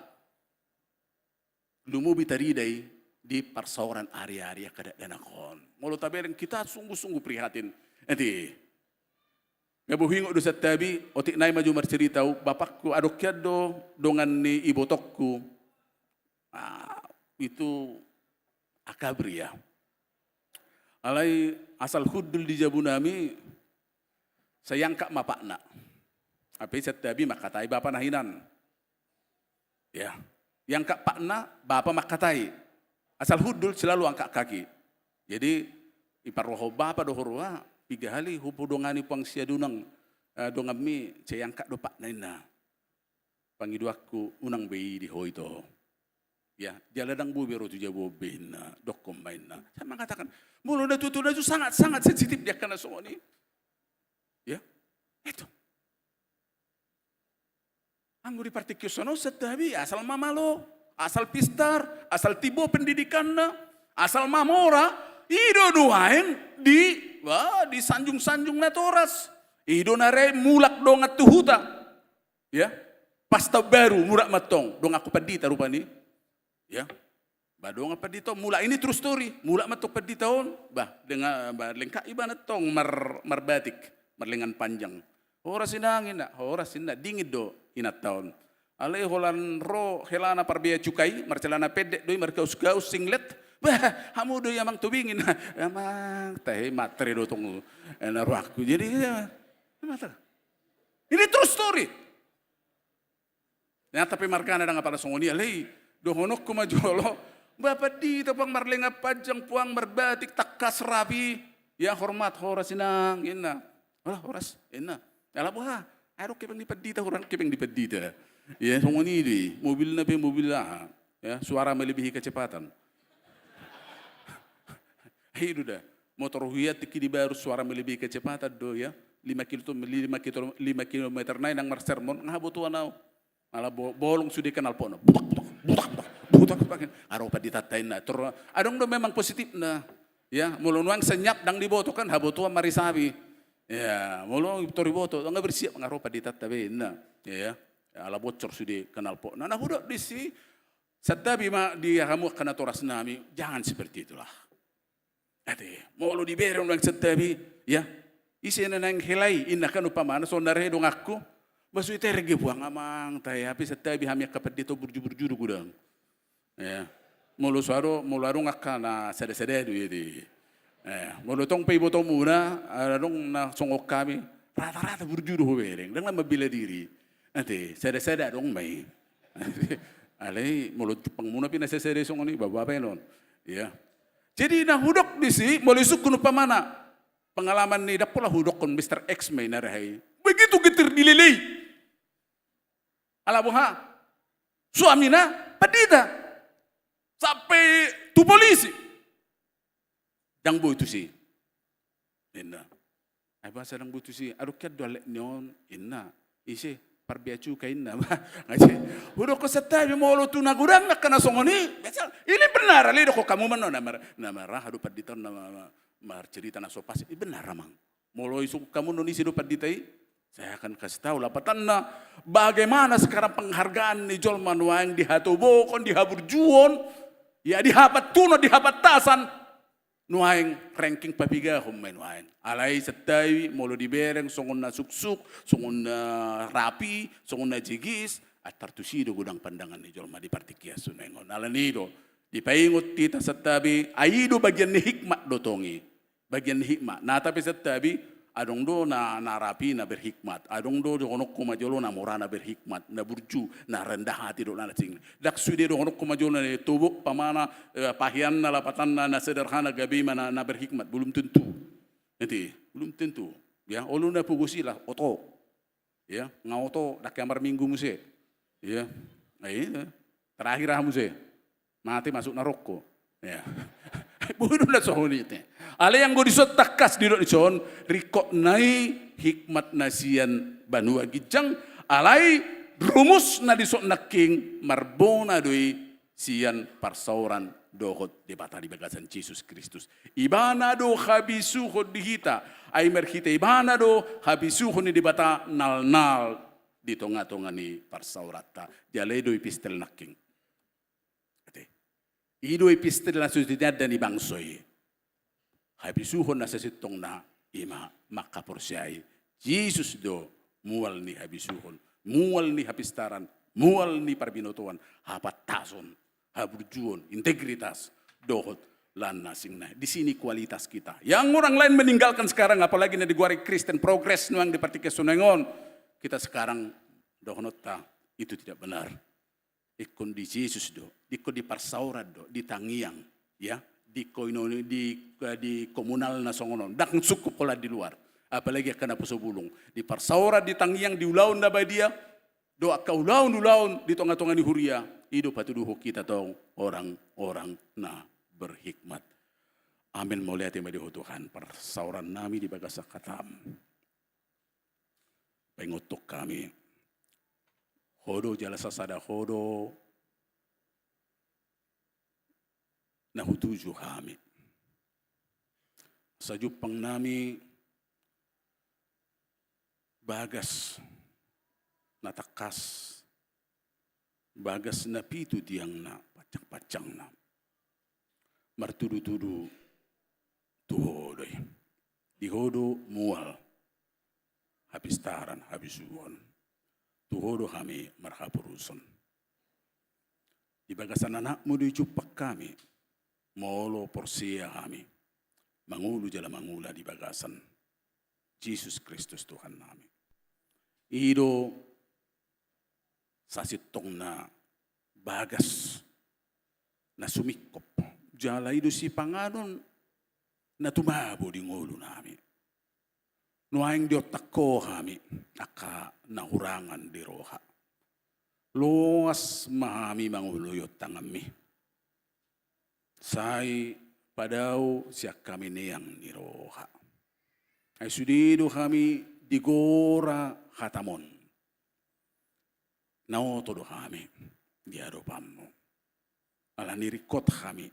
Lumobi tarida i di parsaoran ari-ari angka dakdanak on. Molo tabereng, kita sungguh-sungguh prihatin. Ate. Nga huingot do santabi, otik nai ma jo marcerita ahu, bapakku, adong hian do dongan ni ibotongku. Ah, itu akabri, ya. Alai asal hundul di jabu nami, sai angkat ma patna. Hape santabi mangkatai bapa na hinan. Ya, iangkat patna, bapa mangkatai. Asal hundul selalu angkat kaki. Jadi, iparrohahon bapa do, "Ho roha, piga hali hupodongani puang sian dongan, eh, donganmi, sai angkat do patna," inna. Pangidoanku, unang be i di ho ito. Ya, jala ndang boi be ro tu jabu on be, inna. Dokkon ma, inna. Saya mengatakan, molo na tutu na jo sangat-sangat sensitif di angka na songon i. Ya, itu. Anggo di partingkian on santabi, asal ma malo, asal pistar, asal timbo pendidikanna, asal ma mora, i do nuaeng di, wah, disanjung-sanjung natoras. I do na re mulak dongan tu huta. Ya. Pas taon baru, mulak ma antong, donganku pandita rupani. Ya. Ba dongan pandita on, mulak, ini true story. Mulak ma antong pandita on, ba, dengan, ba, lengkap ibana antong mar-, marbatik, marlengan panjang. "Horas inang," inna, "horas," inna, dingin do inanta on. Alai holan ro helana parbea cukai, marcelana pendek do i, margaus-gaus, singlet. "Bah, hamu do i amang Tobing," inna. Amang, tahe matre do tong, eh, na rohangku. Jadi, ya, matre. Ini true story. Nyata pe margana ndang apala songon i, alai dohononku ma jolo, "Bah pandita, puang marlengan panjang, puang marbatik, tangkas rapi, ya hormat, horas inang," inna. "Alah, horas," inna. "Ala boha? Ai adong hepeng ni pandita, hurang hepeng ni pandita." Ya, songon i do i, mobilna pe mobil aha? Ya, suara melebihi kecepatan. I do da. Motor huian tingki di Barus, suara melebihi kecepatan do, ya. Lima kilo, lima kilo, lima kilometer nai nang marsermon, nga habotoan ahu. Ala bo-, bolong sude knalpotna. Butak, butak, butak, butak, butak, butak. Nga ro panditanta inna. Tor, adong do memang positifna. Ya, molo nuaeng senyap ndang diboto kan, habotoan marisapi. Ya, molo tor diboto, nga bersiap, nga ro panditanta be inna. Ya, ya. Ala bocor sude knalpotna. Na hudok disi, santabi ma di hamu angka natoras nami, jangan seperti itulah. Ate, molo dibereng nuaeng santabi, ya. Ise na naeng hela i, inna kan umpamana, songon na re donganku. Ba so iterge puang amang, tahe, hape santabi hami angka pandita burju-burju do godang. Ya. Molo so adong, molo adong angka na sada-sada do i, ate. Ya. Molo tong pe ibotomuna, adong na songon hami, rata-rata burju do hubereng, ndang na mambela diri. Ate, sada-sada adong ma i. Alai, molo jumpangmuna pe na sada-sada songon i, bapa-bapa i non. Ya. Jadi na hudok disi, molo isungkun umpamana, pengalaman ni, ndang pola hudokkon Mister X ma i na re, hai. Begitu getir dilelei. Ala boha? Suamina pandita. Sampai tu polisi. Ndang boi tusi, ninna. Ai boasa ndang boi tusi? Adong hian do alek ni on, ninna. Ise? Parbeacuka, ninna. Nga ise? Hudokkon santabi, molo tu na godang angka na songon i, biasa, i benar, ale, dokkon hamu ma on, na mar-, na maraha do pandita on, na ma-, ma-, marcerita na so pas, i benar, amang. Molo isungkun hamu on, ise do pandita i? Saya akan kasih tahu lapatanna, bagaimana sekarang penghargaan ni jolma nuaeng di hatobohon, di haburjuon, ya, di hapantunon, di hapantasan. Nuaeng ranking papigahon ma i nuaeng. Alai santabi, molo dibereng songon na suksuk, songon na rapi, songon na jigis, antar tusi do godang pandangan ni jolma di partingkian sude nuaeng on. Alani do dipaingot hita santabi, ai i do bagian ni hikmat do tong i. Bagian ni hikmat. Na, tapi santabi, adong do na, na rapi, na berhikmat. Adong do, dohononku ma jolo, na mora, na berhikmat, na burju, na rendah hati dohot na asing. Ndang sude dohononku ma jolo na tobok, umpamana, eh, paheanna, lapatanna, na sederhana, gabe ma na, na berhikmat. Belum tentu. Nanti, belum tentu. Ya, olo na pogos i lah, oto. Ya, nga oto, ndang hea marminggu muse. Ya. Nah, iya. Terakhir aha muse? Mate masuk naroko. Ya. Boi do na songon i te. Alai anggo dison tangkas didok dison, ringkot nai hikmat na sian banua ginjang, alai rumus na dison nangkin marbona do i sian parsaoran dohot Debata di bagasan Jesus Kristus. Ibana do habisuhon di hita, ai marhite ibana do habisuhon ni Debata nalnal di tongatonga ni parsaoranta. Jala i do epistel nangkin. Ate. I do epistel na so tinanda ni bangso i. Habisuhon na sasintongna i ma manghaporseai Jesus do mual ni habisuhon, mual ni hapistaran, mual ni parbinotoan, hapantason, haburjuon, integritas, dohot lan na asingna. Di sini kualitas kita. Yang orang lain meninggalkan sekarang, apalagi na digoari Kristen progres nuaeng di partingkian sude nuaeng on. Kita sekarang, dohononta, itu tidak benar. Ingkon di Jesus do, ingkon di parsaoran do, di tangiang, ya, di koinoni, di, di komunal na songon on. Ndang sungkup holan di luar. Apalagi angka naposo bulung. Di parsaoran, di tangiang, di ulaon na badia, dohot angka ulaonulaon di tongatonga ni huria, i do patuduhon hita tong orang-orang na berhikmat. Amin. Mauliate ma di Ho Tuhan, parsaorannami di bagasan hataM. Paingothon hami. Ho do jala sasada Ho do na hutuju hami. Asa jumpangnami bagas na tangkas, bagas na pitu tiangna, panjangpanjangna. Martudutudu tu Ho do i. Di Ho do mual hapistaran, habisuhon. Tu Ho do hami marhaporuson. Di bagasan AnakMu do i jumpang hami, molo porsea hami mangolu jala mangula di bagasan Jesus Kristus Tuhannami. I do sasintongna bagas na sumingkop. Jala i do sipanganon na tumabo di ngolunami. Nuaeng diontang Ho hami angka na hurangan di roha. Loas ma hami mangoloi ontanganMi. Sai padao sian hami neang ni roha. Ai sude do hami digora hataMon. Na oto do hami di adopanMu. Alani i ringkot hami.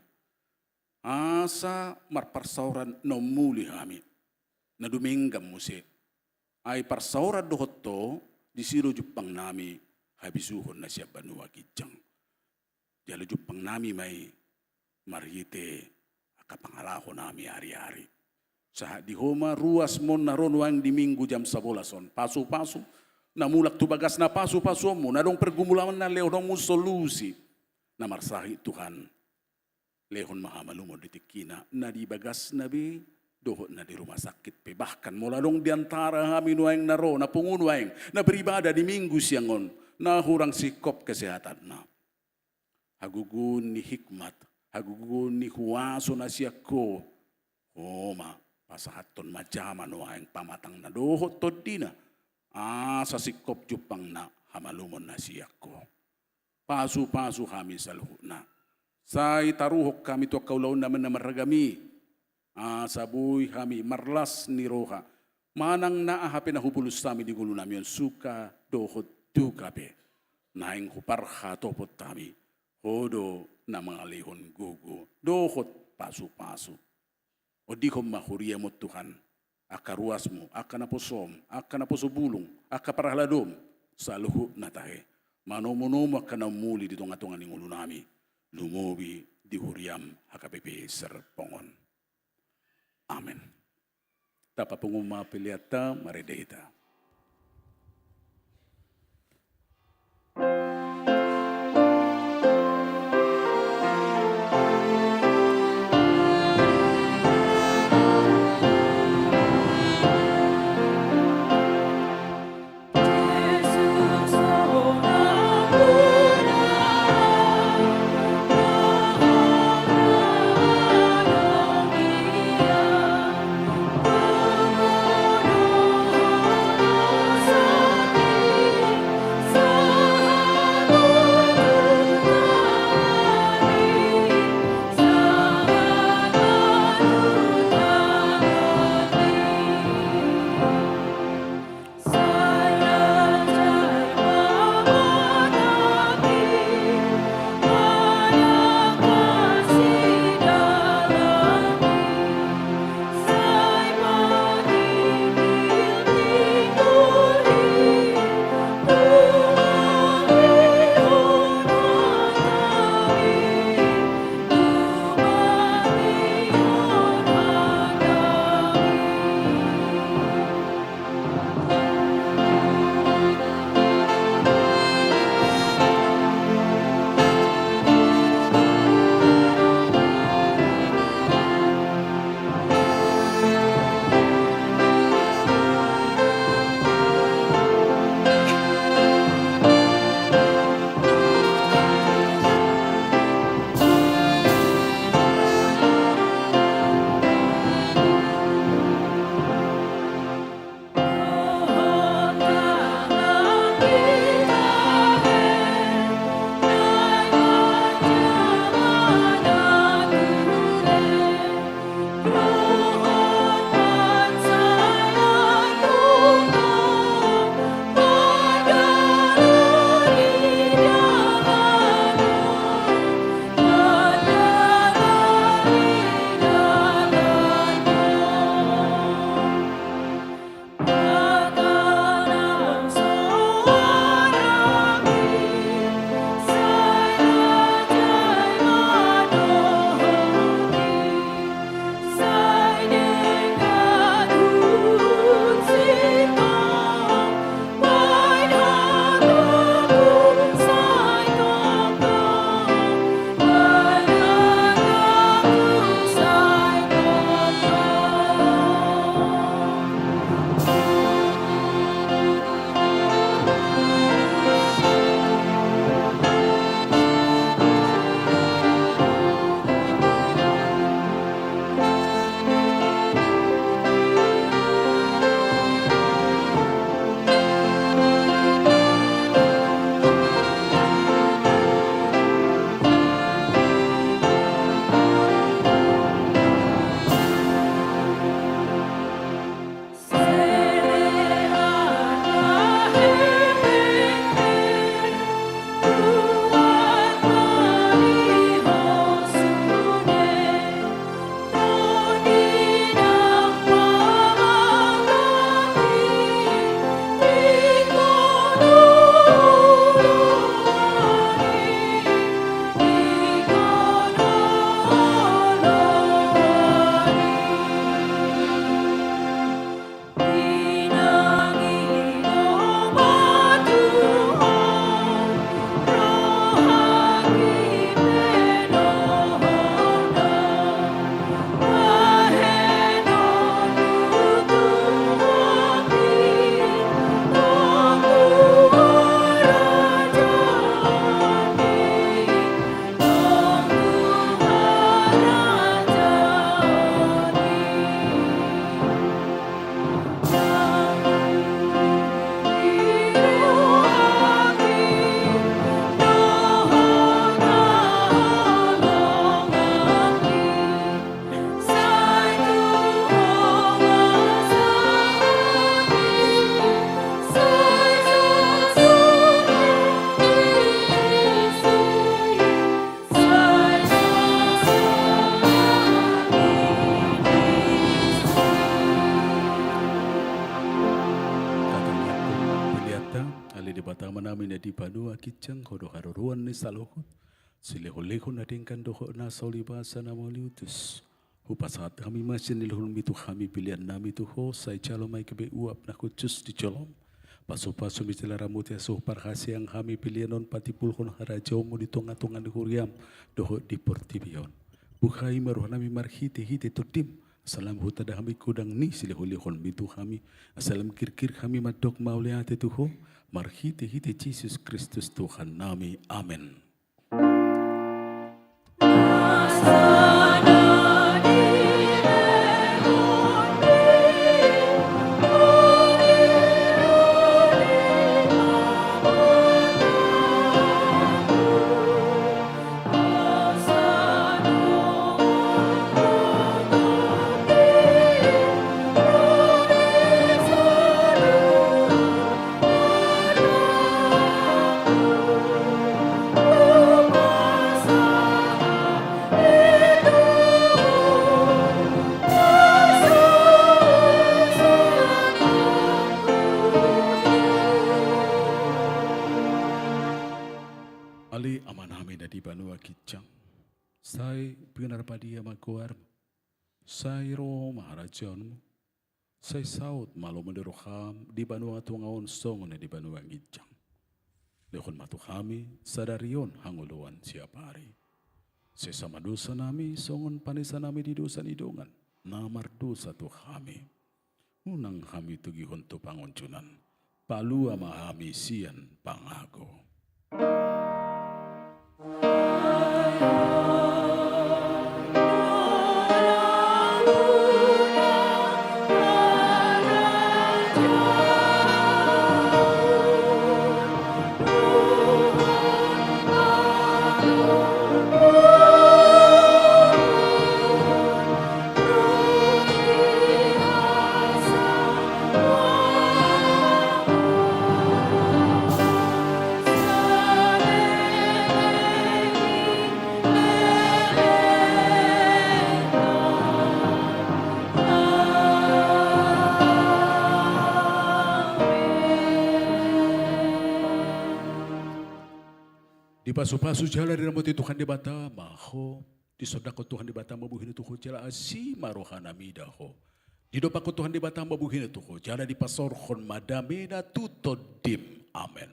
Asa marparsaoran na ummuli hami. Na dumenggan muse. Ai parsaoran dohot Ho, disi do jumpangnami habisuhon na sian banua ginjang. Jala jumpangnami ma i marhite angka pangalahonami ariari. Sahat di Ho ma ruasMon na ro nuaeng di Minggu jam sabolas on. Pasupasu na mulak tu bagasna pasupasuonMu, na adong pergumulanna lehononMu solusi. Na marsahit Tuhan, lehon ma hamalumon di tingkina, na di bagasna be, dohot na di rumah sakit pe. Bahkan molo adong di antara hami nuaeng na ro, na pungu nuaeng, na beribadah di Minggu siang on, na hurang singkop kesehatanna. Hagogoon ni hikmat, hagogoon ni huaso na sian Ho, Ho ma pasahathon ma jama nuaeng pamatangna dohot tondina, asa singkop jumpangna hamalumon na sian Ho. Pasupasu hami saluhutna. Sai taruhon hami tu angka ulaonna na marragam i. Asa boi hami marlas ni roha manang na aha pe na hupulus hami di ngolunami on, suka dohot duka pe, naeng huparhatopot hami Ho do na mangalehon gogo dohot pasupasu. Ondihon ma huriaM on Tuhan, angka ruasMu, angka naposoM, angka naposo bulung, angka parhaladoM, saluhutna tahe manomunomu angka na umuli di tongatonga ni ngolunami, lumobi di huriaM H K B P Serpong on. Amen. Tapapungu ma peleanta, marende hita. Debata Amanami na di banua ginjang, Ho do haroroan ni saluhut silehonlehon na denggan dohot na so ulibasa na mauliutus. Hupasahat hami ma sian lehonMi tu hami peleannami tu Ho, sai jalo ma i gabe uap na hushus di jolom. PasuPasuMi jala ramoti asa huparhaseang hami pelean on patimbulhon harajaonMu di tongatonga ni huriaM dohot di portibi on. Buhai ma rohanami marhitehite TondiM, asa lam hutanda hami godang ni silehonlehonMi tu hami, asa lam girgir hami mandok mauliate tu Ho, marhitehite Jesus Kristus Tuhannami. Amen. Ale Amanami na di banua ginjang, sai pinarbadia ma goarMu, sai ro ma harajaonMu, sai saut ma lomo ni rohaM di banua tonga on songon na di banua ginjang. Lehon ma tu hami sadari on hangoluan siapari. Sesa ma dosanami songon panesanami di dosa ni dongan na mardosa tu hami. Unang hami togihon tu pangunjunan, palua ma hami sian pangago. Dipasupasu jala diramoti Tuhan Debata ma ho, disondangkon Tuhan Debata ma bohina tu ho jala asi ma rohana mida ho. Didompakkon Tuhan Debata ma bohina tu ho jala dipasaorhon ma damena tu tondim. Amen.